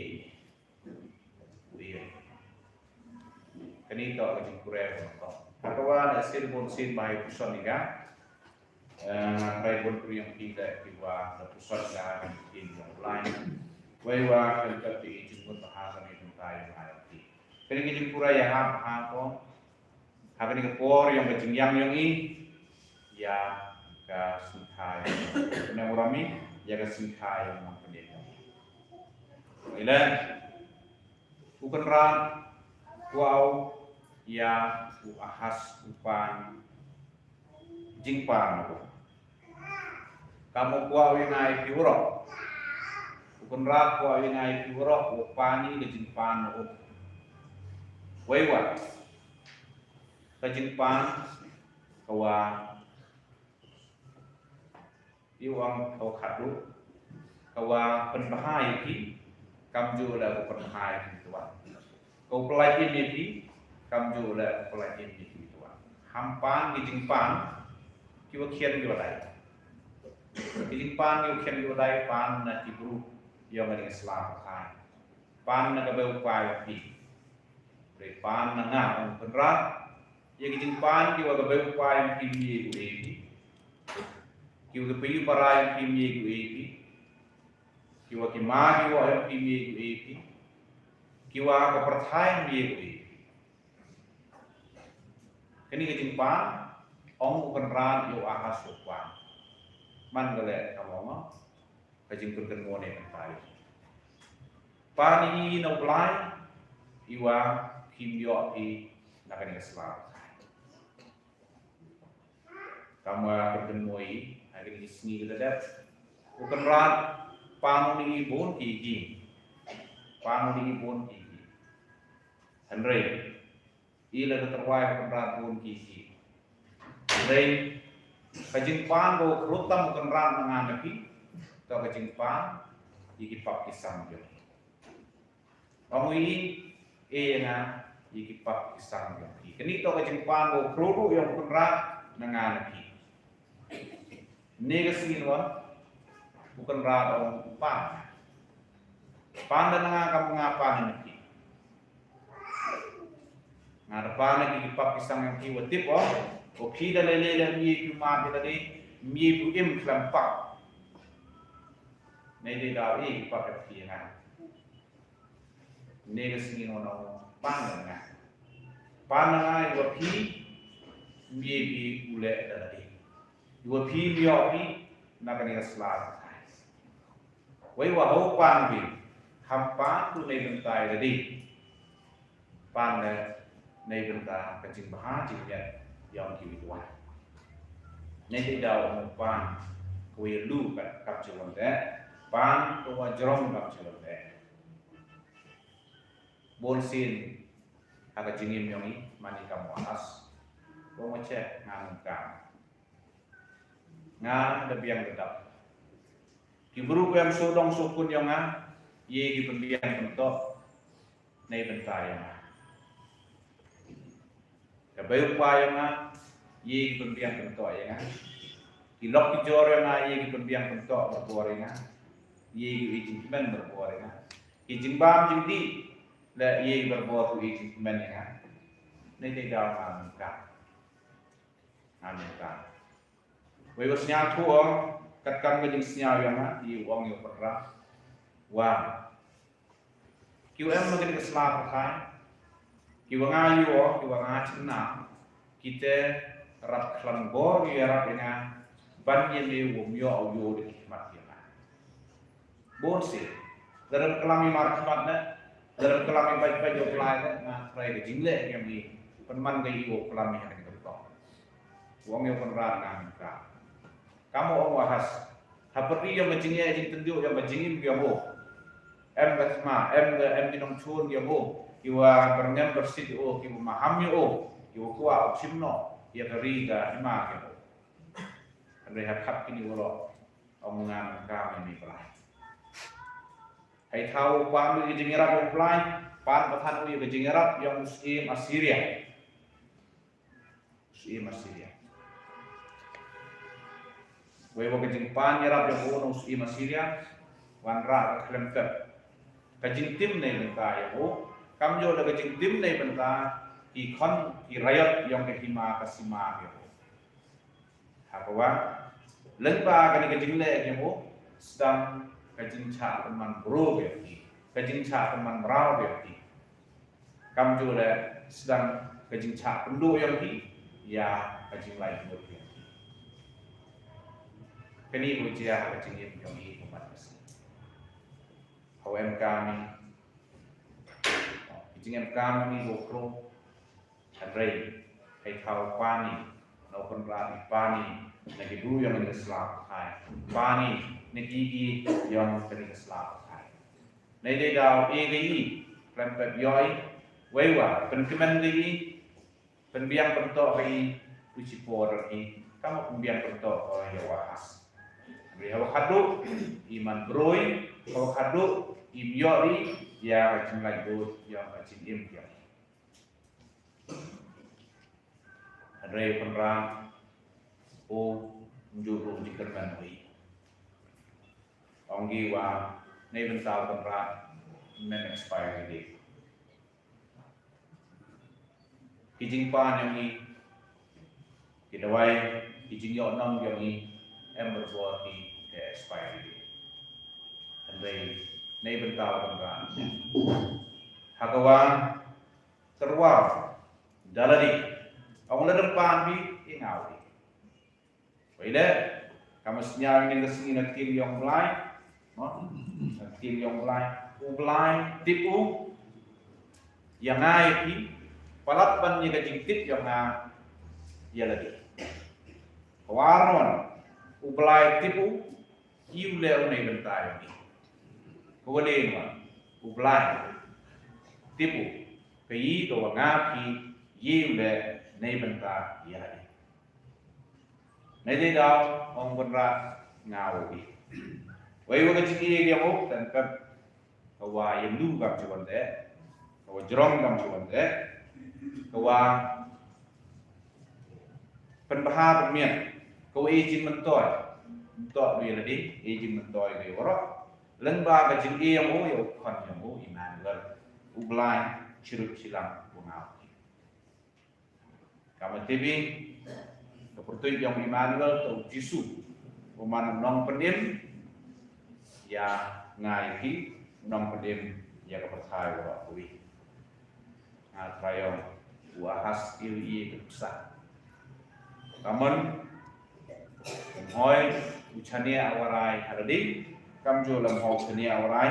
Kani to ka jingpure ko. Ka wa da sir bun sir bai puson ni ka. Eh, bai bun puri yang kita ki wa da puson ka ki yang lain. Wei wa kan ka ti jingmut ha ka ni tai yang lain ki. Kani ka jingpure ïa ha ha ko. Ha kani ka por yong ka jingïang yong i, ïa ka sngewthuh yong i. Kane u rami, ïa ka sngewthuh yong i. Ila, u Kynrad, kwah u, ïa u Ahas u pan, jingpan u. Kam u kwah u ïa ngai phi waroh. U Kynrad kwah u ïa ngai phi waroh, u pan i ka jingpan u. Wei wat. Ka jingpan, ka wa. Ïa u ong ka wa khadduh. Ka wa pynbha ïa phi, kam ju la u pynbha ïa phi tuan. Ka u pynlait im ïa phi, kam ju la u pynlait im ïa phi tuan. Ham pan ki jingpan, ki wa khian ki wa dai. Ki jingpan ki wa khian ki wa dai pan na ki bru, yong ka ding sla ka khai. Pan na ka beu pa ïa phi. Re pan na nga ong Kynrad. Ïa ki jingpan ki wa ka beu pa ïa phi mi gu e phi. Ki wa ka pyu para ïa phi mi gu e phi. Ki wa ki ma ki wa ïa phi mi gu e phi. Ki wa ka pyrthai mi gu e phi. Kane ka jingpan, ong u Kynrad ïa u Ahas u pan. Man ka leh ka long ka jingpynkynmaw ne kynta ïa u. Pan ïa ngi na u Blai, ïa u, phim ïoh ïa na kane ka sla. Kam wa pynpynmoi ha kine ki sngi ki da dep. U Kynrad pan u ïa ngi bun ki ki. Pan u ïa ngi bun ki ki. Hynrei i la da tyrwa u Kynrad bun ki ki. Hynrei ka jingpan ba u khruh tam u Kynrad na nga na phi, to ka jingpan ïa ki pap ki sam jong. Ong u ïa i, e ïa nga ïa ki pap ki sam jong phi. Kane to ka jingpan ba u khruh ruh ïa u Kynrad na nga na phi. Ne ka sngi nwa u Kynrad ong pan. Pan da na nga kam nga pan na phi. Nga da pan na ki pap ki sam jong phi, wa tip o. Wa phi da lei lei lei mi phi ma phi da dei mi phi im khlem pap. Ne dei da i pap phi nga. Ne ka sngi nwa nwa pan na nga. Pan na nga ïa wa phi mi phi u leh da lade. Ïa wa phi mi ïoh phi na kane ka sla. Wei wa ho pan phi ham pan tu ne bynta ïa lade. Pan ne ne bynta ka jingbha jingïeit ïa ki wi wan. Ne dei da u pan ko ïa lu ka kam jingwan de. Pan ko wa jrong kam jingwan de. Bun sien ha ka jingim jong i, man i kam u Ahas. Ko ma che nga ngam kam. Nga da biang da dap. Ki briew ko ïam shu dong shu kun jong nga, ïa ki pynbiang pyntok. Nei bynta ïa nga. Ka bei u pa ïa nga, ïa ki pynbiang pyntok ïa nga. Ki lok ki jor ïa nga, ïa ki pynbiang pyntok barabor ïa nga. Ïa ki jingkmen barabor ïa nga. Ki jingbam jingdih, la ïa ki barabor ki jingkmen ïa nga. Nei dei daw nga mynta. Nga mynta. Wei wa sñiawthooh o, katkam ka jingsñiaw yong nga, i u ong ïa u Kynrad. Wa. Ki wa em ha kane ka sla pyrthei. Ki wa nga ïoh, ki wa nga chynna. Kita rap khlem bor ïarap ïa nga. Ban ïa me wym ïoh u ïoh da ki khmat ïa nga. Bun sien. Lada klam ïa mar khmat ne, lada klam ïa bait bait ïa u Blei ne, nga trai ka jingleh ïa ngi. Pynman ka ïa u klam ïa ka ding ka btong. Wang ïa u Kynrad nga mynta. Kam u ong u Ahas. Ha pyrdi ïa ka jingeh jingtynjuh ïa ka jingim ïa u. Em ka thma, em ka, em ki nongchun ïa u. Ki wa byrngem byrsit ïa u, ki wa maham ïa u. Ki wa kwah u chim noh ïa ka ri ka hima ïa u. Hynrei ha khap kine u lok. Ong nga mynta me mi Blei. Hei thaw u pan u ïa ka jingïarap u Blei, pan pathan u ïa ka jingïarap ïa u syiem Assyria. U syiem Assyria. Wei wa ka jingpan ïarap ïa u na u syiem Assyria, wanrah ka khlem pep. Ka jingtim nei bynta ïa u, kam jooh da ka jingtim nei bynta ki khon ki raiot ïong ka hima ka sima ïa u. Ha ka wa, lyngba kane ka jingleh ïa u, sdang ka jingchah pynman bro ïa ki, ka jingchah pynman mraw ïa ki. Kam jooh le sdang ka jingchah pynduh ïa ki, ïa ka jinglait bro ïa ki. Kane ko jia ka jingim ïa ki ko mat masi. Hau em kami, jingim kami ko kro, Hynrei, hei thaw pani, na u Kynrad i pani, na ki bru ïong kane ka sla pyrthei. Pani, na ki ki ïong kane ka sla pyrthei. Nei dei daw, e ka i, khlem pep ïoi, wei wa, pynkmen ka i, pynbiang pyntok ka i, u chi por ka i, kam pynbiang pyntok ka ïa u Ahas. Hynrei ha wa khadduh, i man broi, ha wa khadduh, i ïoh i, ïa ka jinglait bud, ïa ka jingim ïa. Hynrei u Kynrad, u, ym ju ruh jingkyrmen u i. Ong ki wa, nei bynta u Kynrad, men expiry date. Ki jingpan ïong i, ki dawai, ki jingïoh nong ïong i, em barabor ki, ki expiry date. Hynrei, nei bynta u Kynrad. Ha ka wa, tyrwa, da lade, Ong la dang pan bi i ngaw di. Wei le, kam sñiaw ïa ka sngi na ktien yong Blai. No? Na ktien yong Blai. U Blai tip u ïa nga ïa phi, palat ban ïa ka jingtip yong nga ïa lade. Ka war non, U Blai tip u, ïa u leh u neibynta ïa phi. Ka wa le non, U Blai tip u, ka ïa ka wa nga phi, ïa u leh neibynta ïa lade. Nai dei daw, ong Kynrad nga wa phi. Wei wa ka jingïa ka yong u, tan pep. Ka wa ïa lu kam chuan de. Ka wa jrong kam chuan de. Ka wa pynbha pynmiat. Ka wa i jingmyntoi. Myntoi du ïa lade, i jingmyntoi ka ïa waroh. Lyngba ka jingïa yong u, ïa u khon yong u, Immanuel. U Blai, chirup chilang, u nga u. Ka ma tibi, ka pyrtuit yong Immanuel, to Jisu. U man nongpynim, ïa nga ïa phi, nongpynim, ïa ka pyrthai wa wi. Nga trai yong, u Ahas il i ka psa. Ka mon, Ym hoi, u chania a warai ha lade, kam ju lam hoi chania a warai,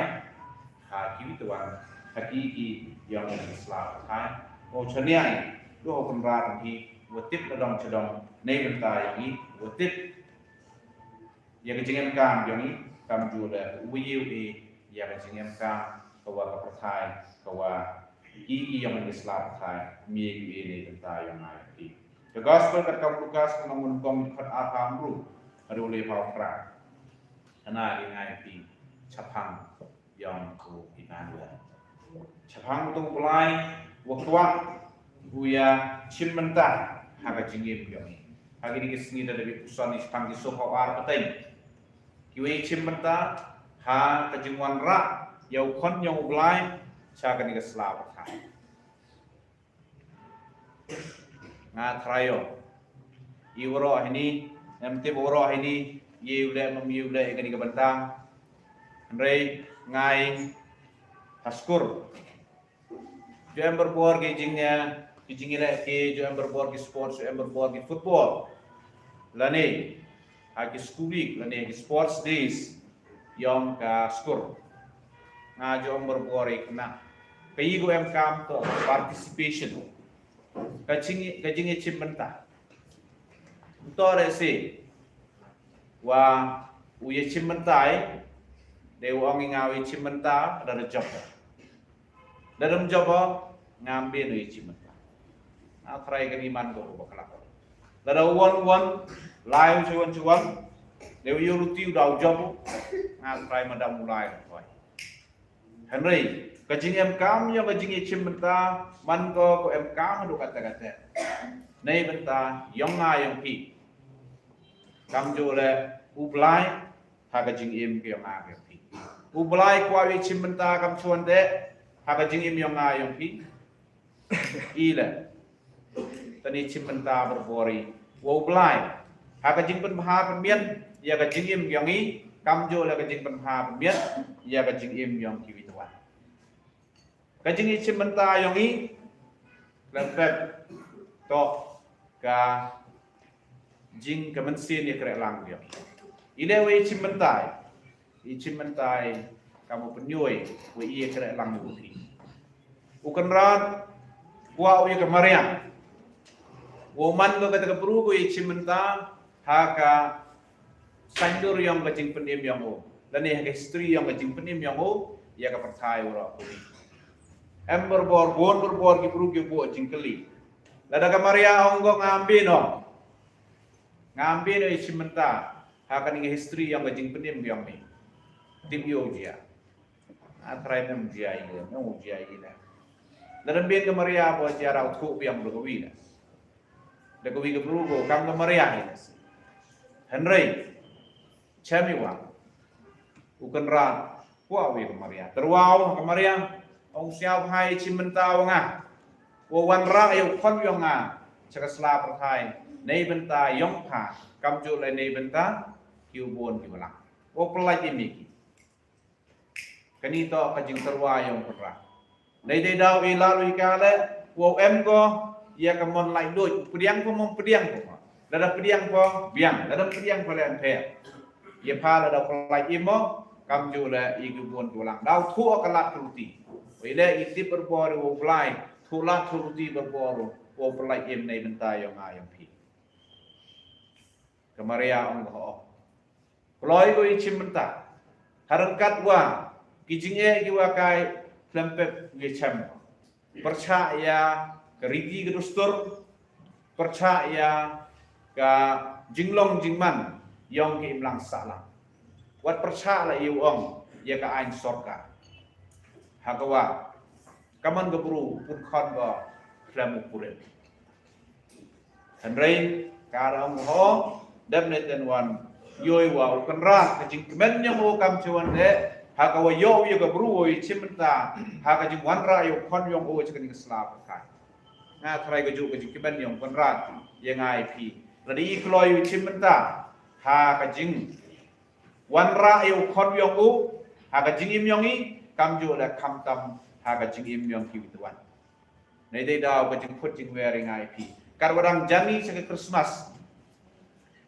ha ki wi tuan, ha ki ki yong ki sla thai. U chania i, du hoi Kynrad hi, wa tip la dong chadong, neibynta i, wa tip. Ïa ka jingem kam yong i, kam ju le, u wi u i, ïa ka jingem kam, ka wa ka pyrthai, ka wa Ki ki yong ki sla thai, mi ki ne bynta yong ai ki. The Gospel kat kam Lukas ka nong kong khat ar pam ru, adu le pau kra. Kana ki ngai ki chapang yong ku Immanuel. Chapang tu pelai, wa kwak, u ya chim bynta, ha ka jingim yong i. Ha ki ni ki sngi da da bi puson i chapang ki so pau ar pateng. Ki wei chim bynta, ha ka jingwan rah, ïa u khon yong u Blai, cha kani ka sla pyrthai. Nga trai ïoh. I waroh hini, em tip waroh hini, ïa u leh, mam ïa u leh, ïa kani ka bynta. Hynrei, ngai, ha skur. Ju em berbor ki jing, eh, ki jingïaleh ki, ju em berbor ki sports, ju em berbor ki football. Lane, ha ki school week, lane ki sports days, yong ka skur. Nga ju em berbor i kena. Ka i gu em kam to participation. Ka jing, ka jingïachim bynta. To re si. Wa u ïachim bynta i. De u ong i nga u ïachim bynta, da da jop. Da dum jop ba, ngam bin u ïachim bynta. Nga trai kani man ko ba khlak. Da da wan wan, lai u chuan chuan, de u yu ruti u da u jop, nga trai ma dam u lai u trai. Hynrei, ka jingem kam yong ka jingïachim bynta, man ko ko em kam du kata kata. Nei bynta, yong nga yong phi. Kam ju le u Blai, ha ka jingim ka yong nga ka yong phi. U Blai kwah u ïachim bynta kam chuan de, ha ka jingim yong nga yong phi. I le. Tani chim bynta berbor i. Wa u Blai. Ha ka jingpynbha pynmiat, ïa ka jingim yong i, kam ju le ka jingpynbha pynmiat, ïa ka jingim yong ki wi tuan. Ka jingïachim bynta yong i, lem pep, to, ka jing ka mynsiem ïa kreh lang yong i. I le wa i chim bynta i, i chim bynta i, ka mo pynïoi, wa i ïa kreh lang yong i. U Kynrad, wa u ïa ka Maria. Wa u man ko kata ka bru ko i chim bynta, ha ka Saindur yong ka jingpynim yong u. Lane ha ka history yong ka jingpynim yong u. Ïa ka pyrthai u rok. Em berbor, bun berbor ki bru ki bu jingkylli. Lada ka Maria ong ko ngam bin o. Ngam bin o i chim bynta. Ha ka ning history yong ka jingpynim yong ni. Tip ïa u jia. A trai mem jia i le, mem jia i le. Lada bin ka Maria bo jia rau thu biang bru ka wi le. Da ka wi ka bru ko kam ka Maria hi na si. Hynrei, chem i wa. U Kynrad, wa wi ka Maria. Terwa u ka Maria, ong siaw hai chim bynta wa nga. Wa wan rah ïa u khon yong nga. Cha ka sla pyrthai, nei bynta yong pha. Kam ju le nei bynta, ki u bun ki u lang. Wa pynlait i mi ki. Kani to ka jingterwa yong Kynrad. Nei dei daw i la lui ka le, wa em ko, ïa ka mon laitluid, pdiang pha mo, pdiang pha mo. Lada pdiang pha, biang, lada pdiang pha leh pher. Ïa pha lada pha lait im mo, kamjooh leh ïa ki bun ki balang. Daw thoh ka lad ka luti. Ïa leh ïa tip barabor ïa u Blai, thoh lad thoh luti barabor, u pynlait im na bynta ïong nga ïong phi. Ka Maria ong ka hok. Kloi ko i chimbynta. Ha ryngkat wa ki jingeh ki wa kai khlem pep ngi chem. Pyrshah ïa ka riti ka dustur, pyrshah ïa ka jinglong jingman ïong ki imlang sahlang. Wat pyrshah la ïa u ong ïa ka aiñ sorkar. Ha ka wa ka mon ka bru pun khon ko khlem u kurim. Hynrei ka ong ho, dep ne ten wan ïoh wa u Kynrad ka jingkmen ïong u kam chewan de, ha ka wa ïoh ïa ka bru u i chimbynta, ha ka jingwanrah ïa u khon ïong u cha ka jingslap ka. Nga trai ka ju ka jingkmen ïong u Kynrad ïa nga i phi. Lada i kloi u chimbynta ha ka jingwanrah ïa u khon ïong u ha ka jingim ïong i, kamjooh leh khamtam ha ka jingim ïong ki wi tuan. Nei dei daw ka jingphut jingwer ïa nga i phi. Kat wa dang jani sa ka Christmas.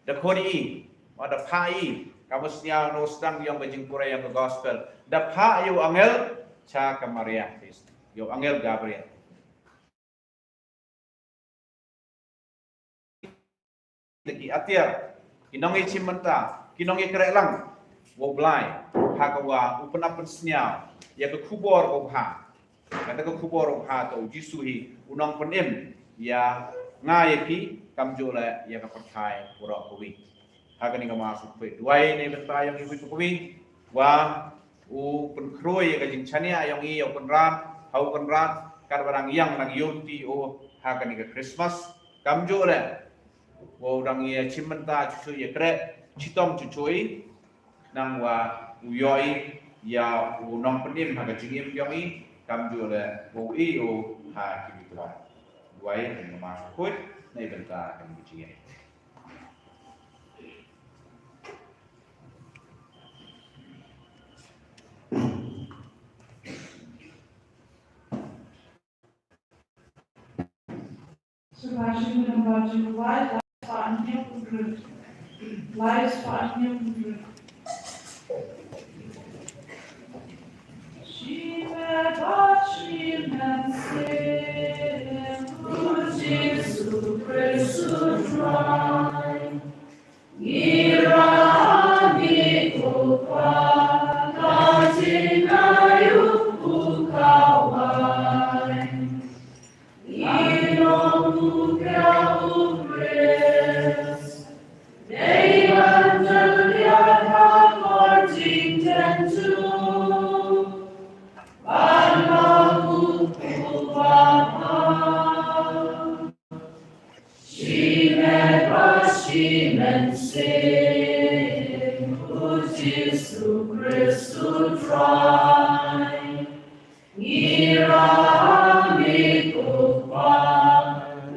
Da khot i, wa da pha i, ka mus nia no stang ïong ka jingpura ïong ka gospel. Da pha ïa u angel cha ka Maria Christ. Ïa u angel Gabriel. Ki atiar, ki nong i chimbynta, ki nong i krehlang. Wa u Blai ha ka wa u pynap pynsniaw ïa ka khubor ka u bha. Kata ka khubor u bha ta u Jisu hi u nongpynim ïa nga ïa phi, kamjooh leh ïa ka pyrthai u rok ka wi. Ha kani ka Mass u phi duwai ne bynta ïong i wi ka wi. Wa u pynkhroi ïa ka jingchania ïong i ïa u Kynrad, ha u Kynrad, kat wa dang ïang dang ïoh ti u ha kani ka Christmas. Kamjooh leh wa u dang ïa chimbynta chuchu ïa kreh, chitong chuchu i, nang wa u ïoh i ïa u nongpynim ha ka jingim ïong i, kamjooh leh wa u i u ha ki wi tuan. Duwai ne ka Mass u phi, ne bynta ka jingim. Shi met ba shi mynsiem, u Jisu Khrist u Trai. Ngi ïa mih u Kpa,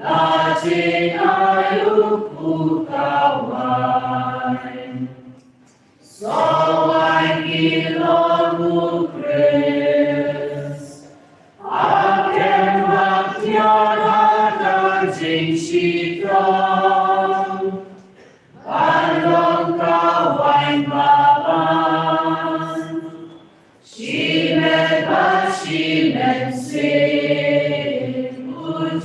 la jingaiñ u Kpa wai. Sawai ngi long u Khrist. Ap kem ap ïa na ka jingshitom. Ban long ka waiñ ba ban. Shi met ba shi mynsiem, u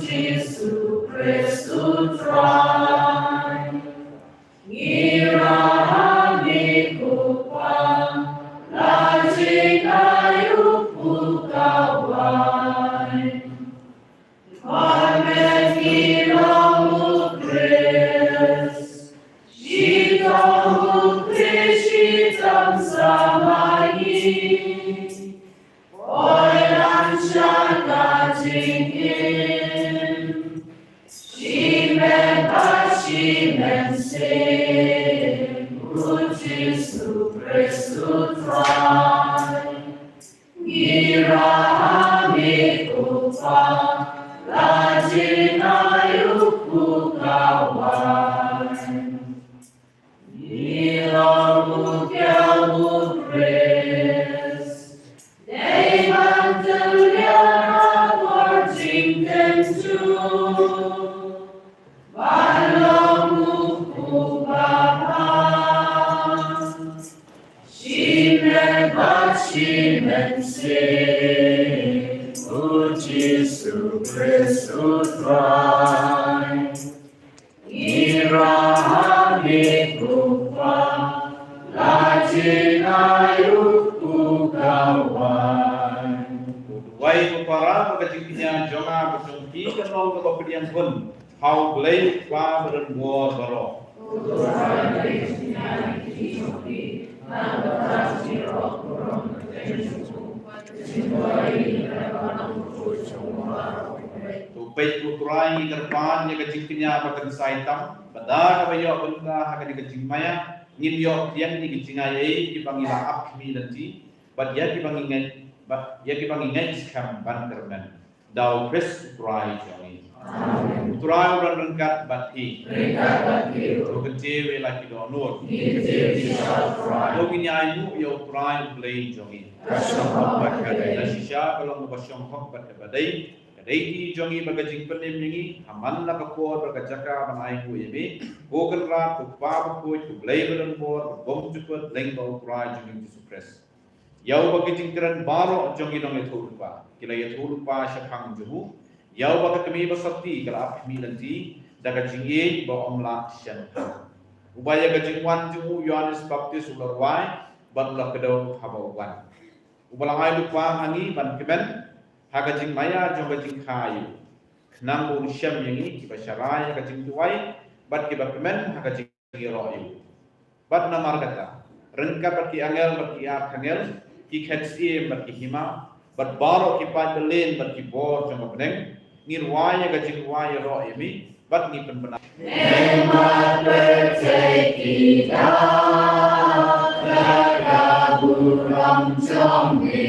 Jisu Khrist u Trai. Ngi ïa mih u Kpa, la jingaiñ u Kpa wai. Khun met ngi long u Khrist, shitom u Khrist shitom sa ma ngi. Poi lang sha ka jingim. Shi met ba shi mynsiem, u Jisu Khrist u Trai. Ngi ïa mih u Kpa, la jingaiñ u Kpa wai. Ngi long u kiaw u Khrist. Dei ban tyrliang ha por jingtynjuh. Abraham i kupa, la jin ayu ku kawai. Duwai ko para ba ka jingkñia jong nga bad jong phi kan long kaba pdiang hun ha U Blei Kpa ba don bor baroh. To peit ko Trai, ngi kyrpad ïa ka jingkñia ba kynsai tam, ba da kaba ïoh bynta ha kane ka jingmaïa ngin ïoh pdiang ïa ki jingai ei kiba ngi la ap khmih lynti, bad ïa kiba ngi ngeit, bad ïa kiba ngi ngeit skhem ban kyrmen. Da U Khrist U Trai jong ngi. Amen. U Trai u don ryngkat bad phi. Ryngkat bad phi. To kyntiew ïa la ki dohnud. Ngi kyntiew shisha U Trai. To ngin ïa ainguh ïa U Trai U Blei jong ngi. Ka shong hok bad ka dei. Da shisha ka long kaba shong hok bad kaba dei. Ka dei kti jong ngi bad ka jingpynim ïa ngi ha man la ka por bad ka jaka ban ainguh ïa me, ko Kynrad, ko Kpa bakhuid, ko Blei ba don bor, ko Bymjukut, lyngba U Trai jong ngi Jisu Khrist. Ïa uba ki jingkren baroh jong ngi nongïathuhlypa ki la ïathuhlypa shaphang jong u. Ïa uba ka kmie basotti ka la ap khmih lynti da ka jingïeit ba ym lah shen ha. Uba ïa ka jingwan jong u Ïoannis Baptist u la rwai bad u la kdew haba u wan. Uba la ai lypa ha ngi ban kmen ha ka jingmaïa jong ka jingkha aïu, khnang ba un shem ïa ngi kiba sharai ha ka jingduwai bad kiba kmen ha ka jing ïaroh ïa u. Bad namar kata, ryngkat bad ki angel bad ki archangel, ki khet syiem bad ki hima, bad baroh ki paid byllieng bad ki bor jong ka bneng, ngi rwai ïa ka jingrwai ïaroh ïa me bad ngi pynbna. Neng bad pyrthei ki da da ka burom jong me.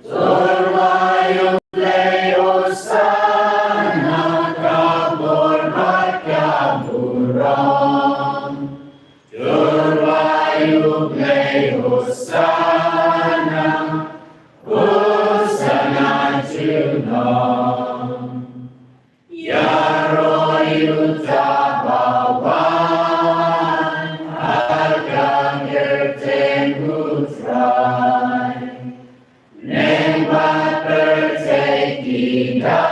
Tyrwa ïa U Blei, Hosana, ka bor bad ka burom. Tyrwa ïa U Blei, Hosana, Hosana junom. Ïaroh ïa uta uba wan ha ka kyrteng U Trai. Neng bad pyrthei ki da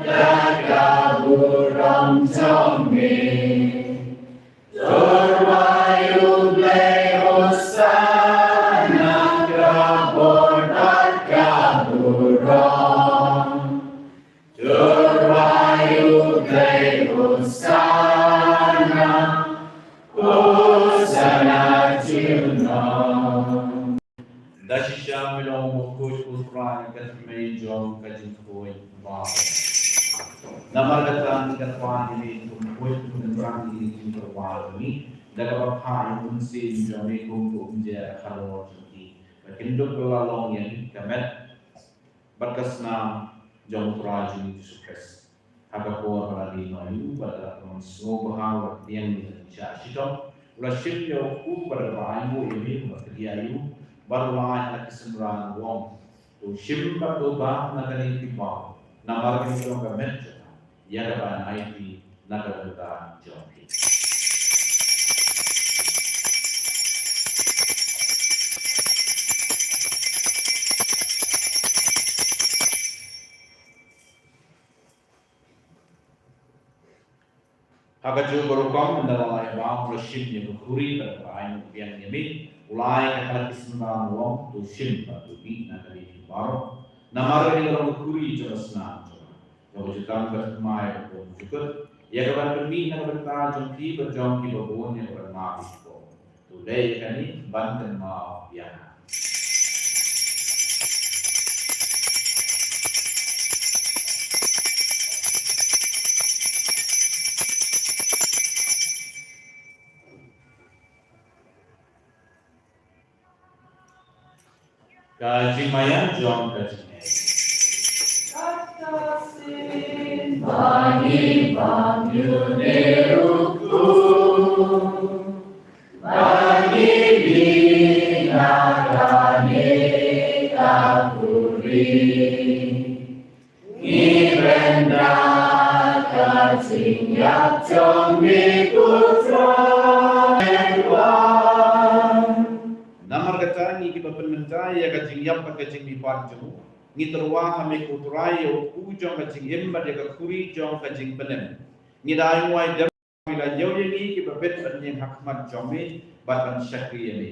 da ka burom jong me. Tyrwa ïa U Blei, Hosana, ka bor bad ka burom. Tyrwa ïa U Blei, Hosana, Hosana junom. Da shisha me long u bakhuid, ko Trai, ka tyrmai jong ka jingkhuid baroh. Namar kata ngi kyrpad ïa me, ko Bakhuid, to pynrung ïa ki jingkyrpad jong ngi da kaba phah ïa u Mynsiem jong me kum ka umjer halor jong ki, ba kin dup kylla long ïa ngi ka met bad ka snam jong U Trai jong ngi Jisu Khrist. Ha ka por ba la die noh ïa u bad ka la pynlong sngewbha, u la pdiang ïa ka jingshah shitom, u la shim ïa u kpu bad kaba ainguh ïa me, u la kdiah ïa u bad u la ai ha la ki synran u ong, to shim bad to bam na kane ka kti baroh, namar kane ka long ka met jong nga ïa kaba ngan aiti na ka bynta jong phi. Ha kajuh ka rukom, ynda la ai bam, u la shim ïa ka khuri bad kaba ainguh biang ïa me, u la ai ka ha la ki synran u ong, to shim bad to mih na kane ka kti baroh, namar kane ka long ka khuri jong ka snam jong nga. Ïa ka jutang bad thymmai u Bymjukut, ïa kaban pynmih na ka bynta jong phi bad jong kiba bun ïa kaban map ïa ki. To leh ïa kane ban kynmaw ïa nga. Ka jingmaïa jong ka jingngeit. Kata sien ba ngi bam ïa une u kpu, ba ngi mih na kane ka khuri. Ngi kren da ka jingïap jong me ko Trai. Namar kata ngi kiba pynmynta ïa ka jingïap bad ka jingmihpat jong u, ngi tyrwa ha me ko Trai ïa u kpu jong ka jingim bad ïa ka khuri jong ka jingpynim. Ngi da ai nguai der, phi la ïoh ïa ngi kiba bit ban ïeng ha khmat jong me bad ban shakri ïa me.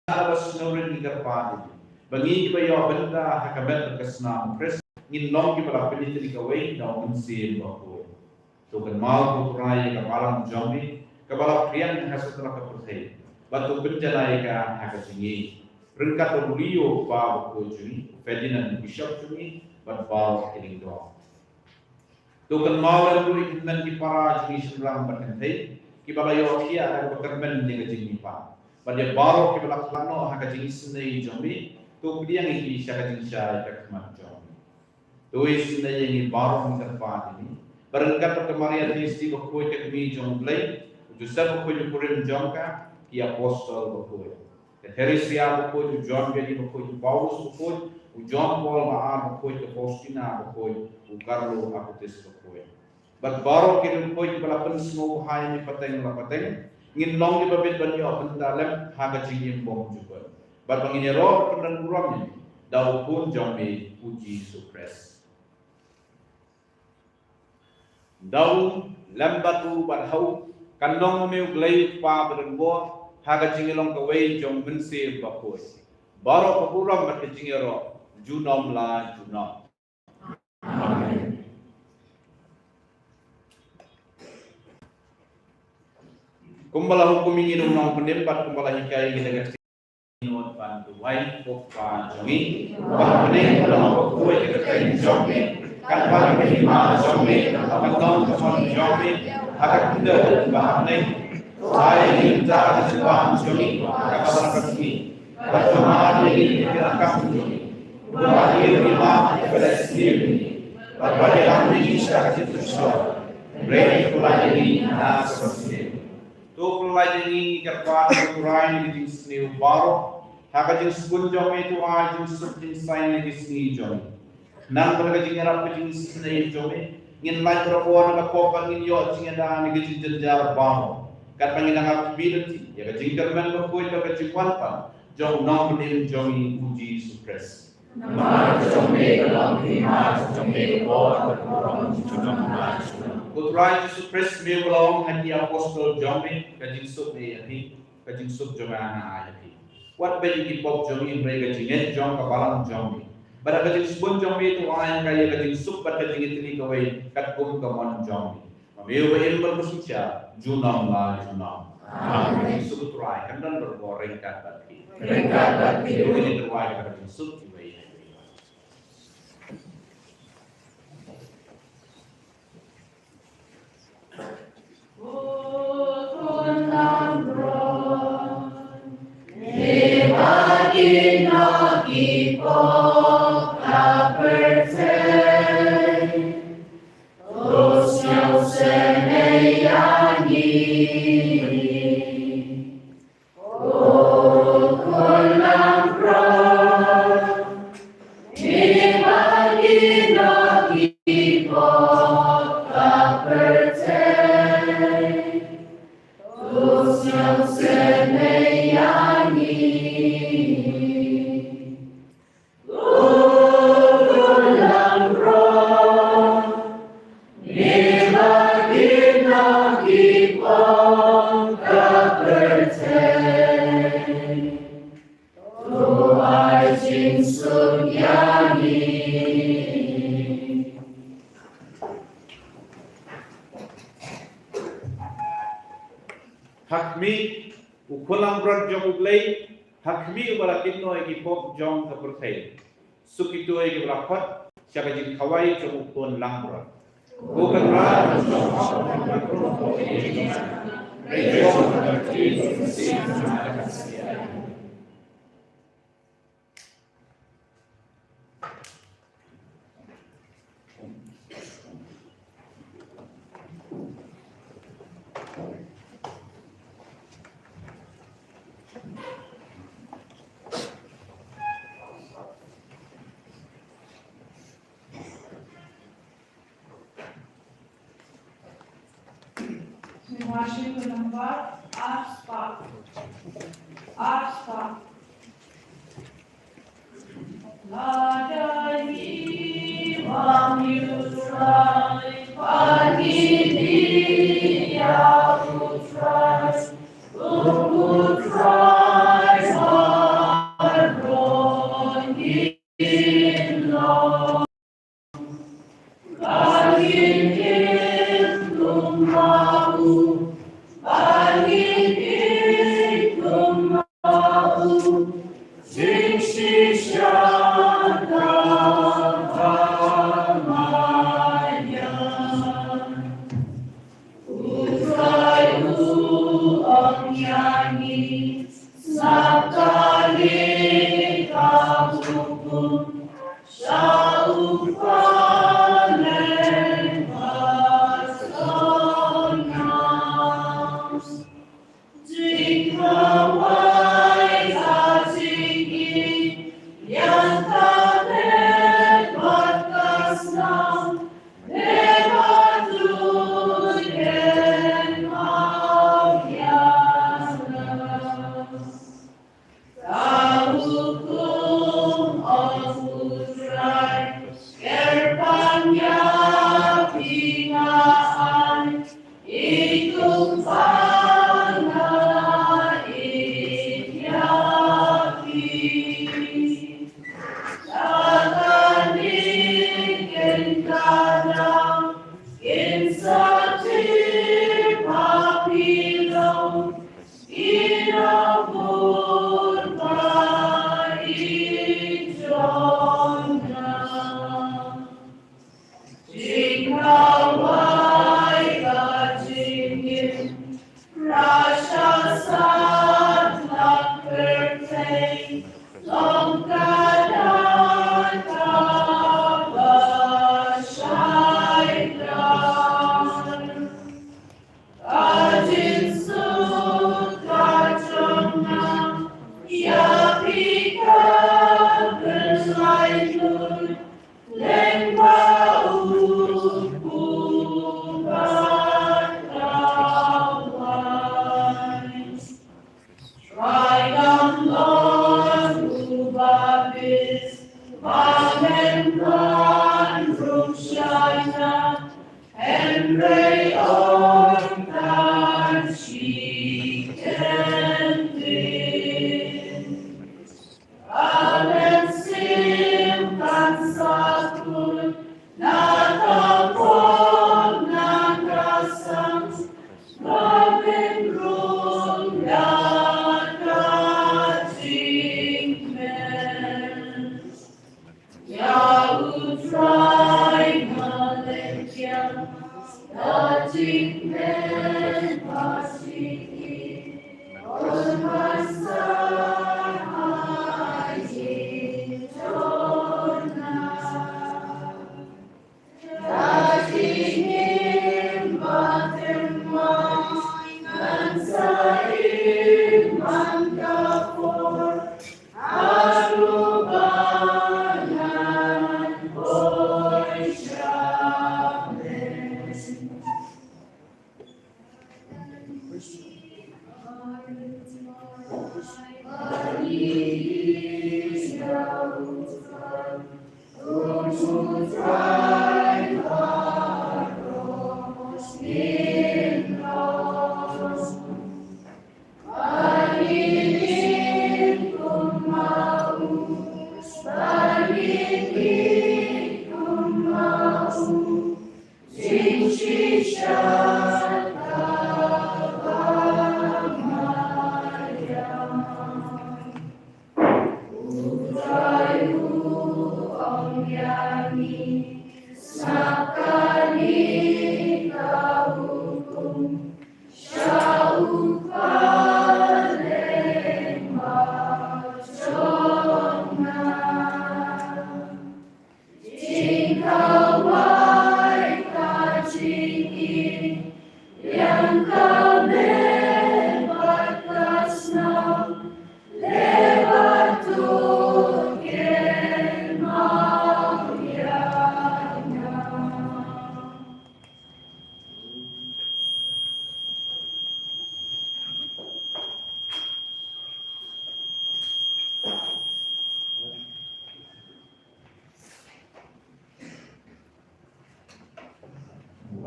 Ba sngewrit ngi kyrpad ïa me ba ngi kiba ïoh bynta ha ka met bad ka snam u Khrist ngin long kiba la pynïaid kawei da u Mynsiem Bakhuid. To kynmaw ko Trai ïa ka balang jong me kaba la phriang ha satlak ka pyrthei, bad to pynjanai ïa ka ha ka jingïeit ryngkat u Leo ba bakhuid jong ngi, u Ferdinand u Bishop jong ngi, bad baroh ki lyngdoh. To kynmaw lem ruh ïa ki hynmen ki para jong ngi shynrang bad kynthei kiba la ïoh thiah da kaba kyrmen ïa ka jingmihpat, bad ïa baroh kiba la khlad noh ha ka jingisynei jong me, to pdiang ïa ki sha ka jingshai ka khmat jong me. To isynei ïa ngi baroh, ngi kyrpad ïa me ba ryngkat bad ka Maria Theisotti bakhuid ka kmie jong U Blei, u Joseph bakhuid u kurim jong ka, ki apostol bakhuid, ka Theresia bakhuid, u John Vianney bakhuid, u Paulus bakhuid, u John Paul ba ar bakhuid, ka Faustina bakhuid, u Carlo Acutis bakhuid, bad baroh ki riewkhuid kiba la pynsngewbha ïa me pateng la pateng, ngin long kiba bit ban ïoh bynta lem ha ka jingim bymjukut, bad ba ngin ïaroh pynban burom ïa me da u Khun jong me u Jisu Khrist. Da u, lem bad u, bad ha u, kan long ma me U Blei U Kpa badonbor, ha ka jingïalong kawei jong U Mynsiem Bakhuid, baroh ka burom bad ka jingïaroh junom la junom. Amen. Kumba la hukum ïa ngi u nongpynim bad kumba la hikai ïa ngi da ka Ïa ngi ban duwai, ko Kpa jong ngi ba ha bneng, kan long bakhuid ka kyrteng jong me, kan wan ka hima jong me, kan long ka mon jong me ha ka khyndew ba ha bneng. To ai ïa ngi mynta ka jingbam jong ngi ha ka bynta ka sngi, bad to mad ïa ngi ïa ka kam jong ngi, kumba ngi ruh ngi mad ïa kiba leh sniew ïa ngi, bad wat ïalam ïa ngi sha ka jingpynshoi, hynrei to pyllait ïa ngi na ka songsniew. To pyllait ïa ngi, ngi kyrpad, ko Trai, na ka jingsniew baroh. Ha ka jingsbun jong me to ai jingsuk jingsaiñ na ki sngi jong ngi. Khnang ba da ka jingïarap ka jingisynei jong me ngin lait barabor na ka pop bad ngin ïoh jingïada na ki jingjynjar baroh, katba ngi dang ap kyrpad ïa ka jingkyrmen bakhuid bad ka jingwan pat jong u Nongpynim jong ngi u Jisu Khrist. Namar jong me ka long ka hima, jong me ka bor, ka burom junom la junom. Ko Trai Jisu Khrist, me ba la ong ha ki apostol jong me, ka jingsuk me ïa phi, ka jingsuk jong nga nga ai ïa phi. Wat beiñ ïa ki pop jong ngi, hynrei ka jingngeit jong ka balang jong me. Bad ha ka jingsbun jong me to ai ïa ka, ïa ka jingsuk bad ka jingïatylli kawei katkum ka mon jong me. Ma me uba im bad uba synshar junom la junom. Amen. Ka jingsuk u Trai kan don barabor ryngkat bad phi. Ryngkat bad phi. Ïa u Trai ka jingsuk iwei ïa iwei. Ha khmih, u khun langbrot jong U Blei, ha khmih uba la kynnoh ïa ki pop jong ka pyrthei. Suk kito ïa kiba la khot sha ka jingkhawai jong u khun langbrot. Ko Kynrad jong u, Ngi wan sha ka nambar arspah. Arspah. Lada ngi bam ïa u Trai, ba ngi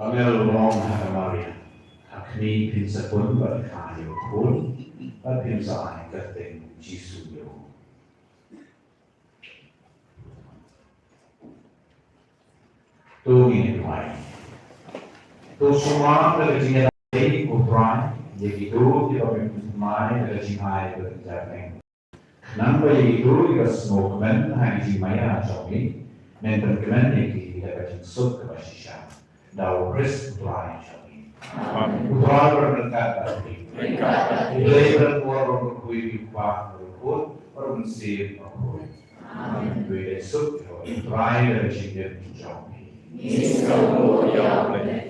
Angel u ong ha ka Maria, ha khmih phin sa pun bad kha ïa u khun, bad phin sa ai kyrteng Jisu ïa u. To ngin ïa duwai. To sumar da ka jingïadei ko Trai ïa kito kiba me pynthymmai da ka jingai bad ka jaitbynriew. Khnang ba ïa kito kiba sngewkmen ha ki jingmaïa jong me, men pynkmen ïa ki da ka jingsuk kaba shisha. Da U Khrist U Trai jong me. Amen. U Trai uba ryngkat bad phi. Ryngkat bad phi. U Blei uba lyngkot uba kyrkhu ïa phi, U Kpa, U Khun bad U Mynsiem Bakhuid. Amen. To ïadei suk ïa U Trai da ka jingim jong phi. Ngin sngewbha ïa U Blei.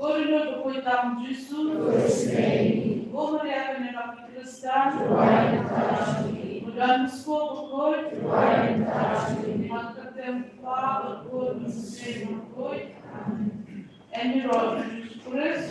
Ko Ringngut bakhuid tang Jisu. Ko Maria kane ka Khristan. Ko Don Bosco bakhuid. Ha ka kyrteng u Kpa, u Khun, u Mynsiem Bakhuid. Amen. Ïaroh Jisu Khrist.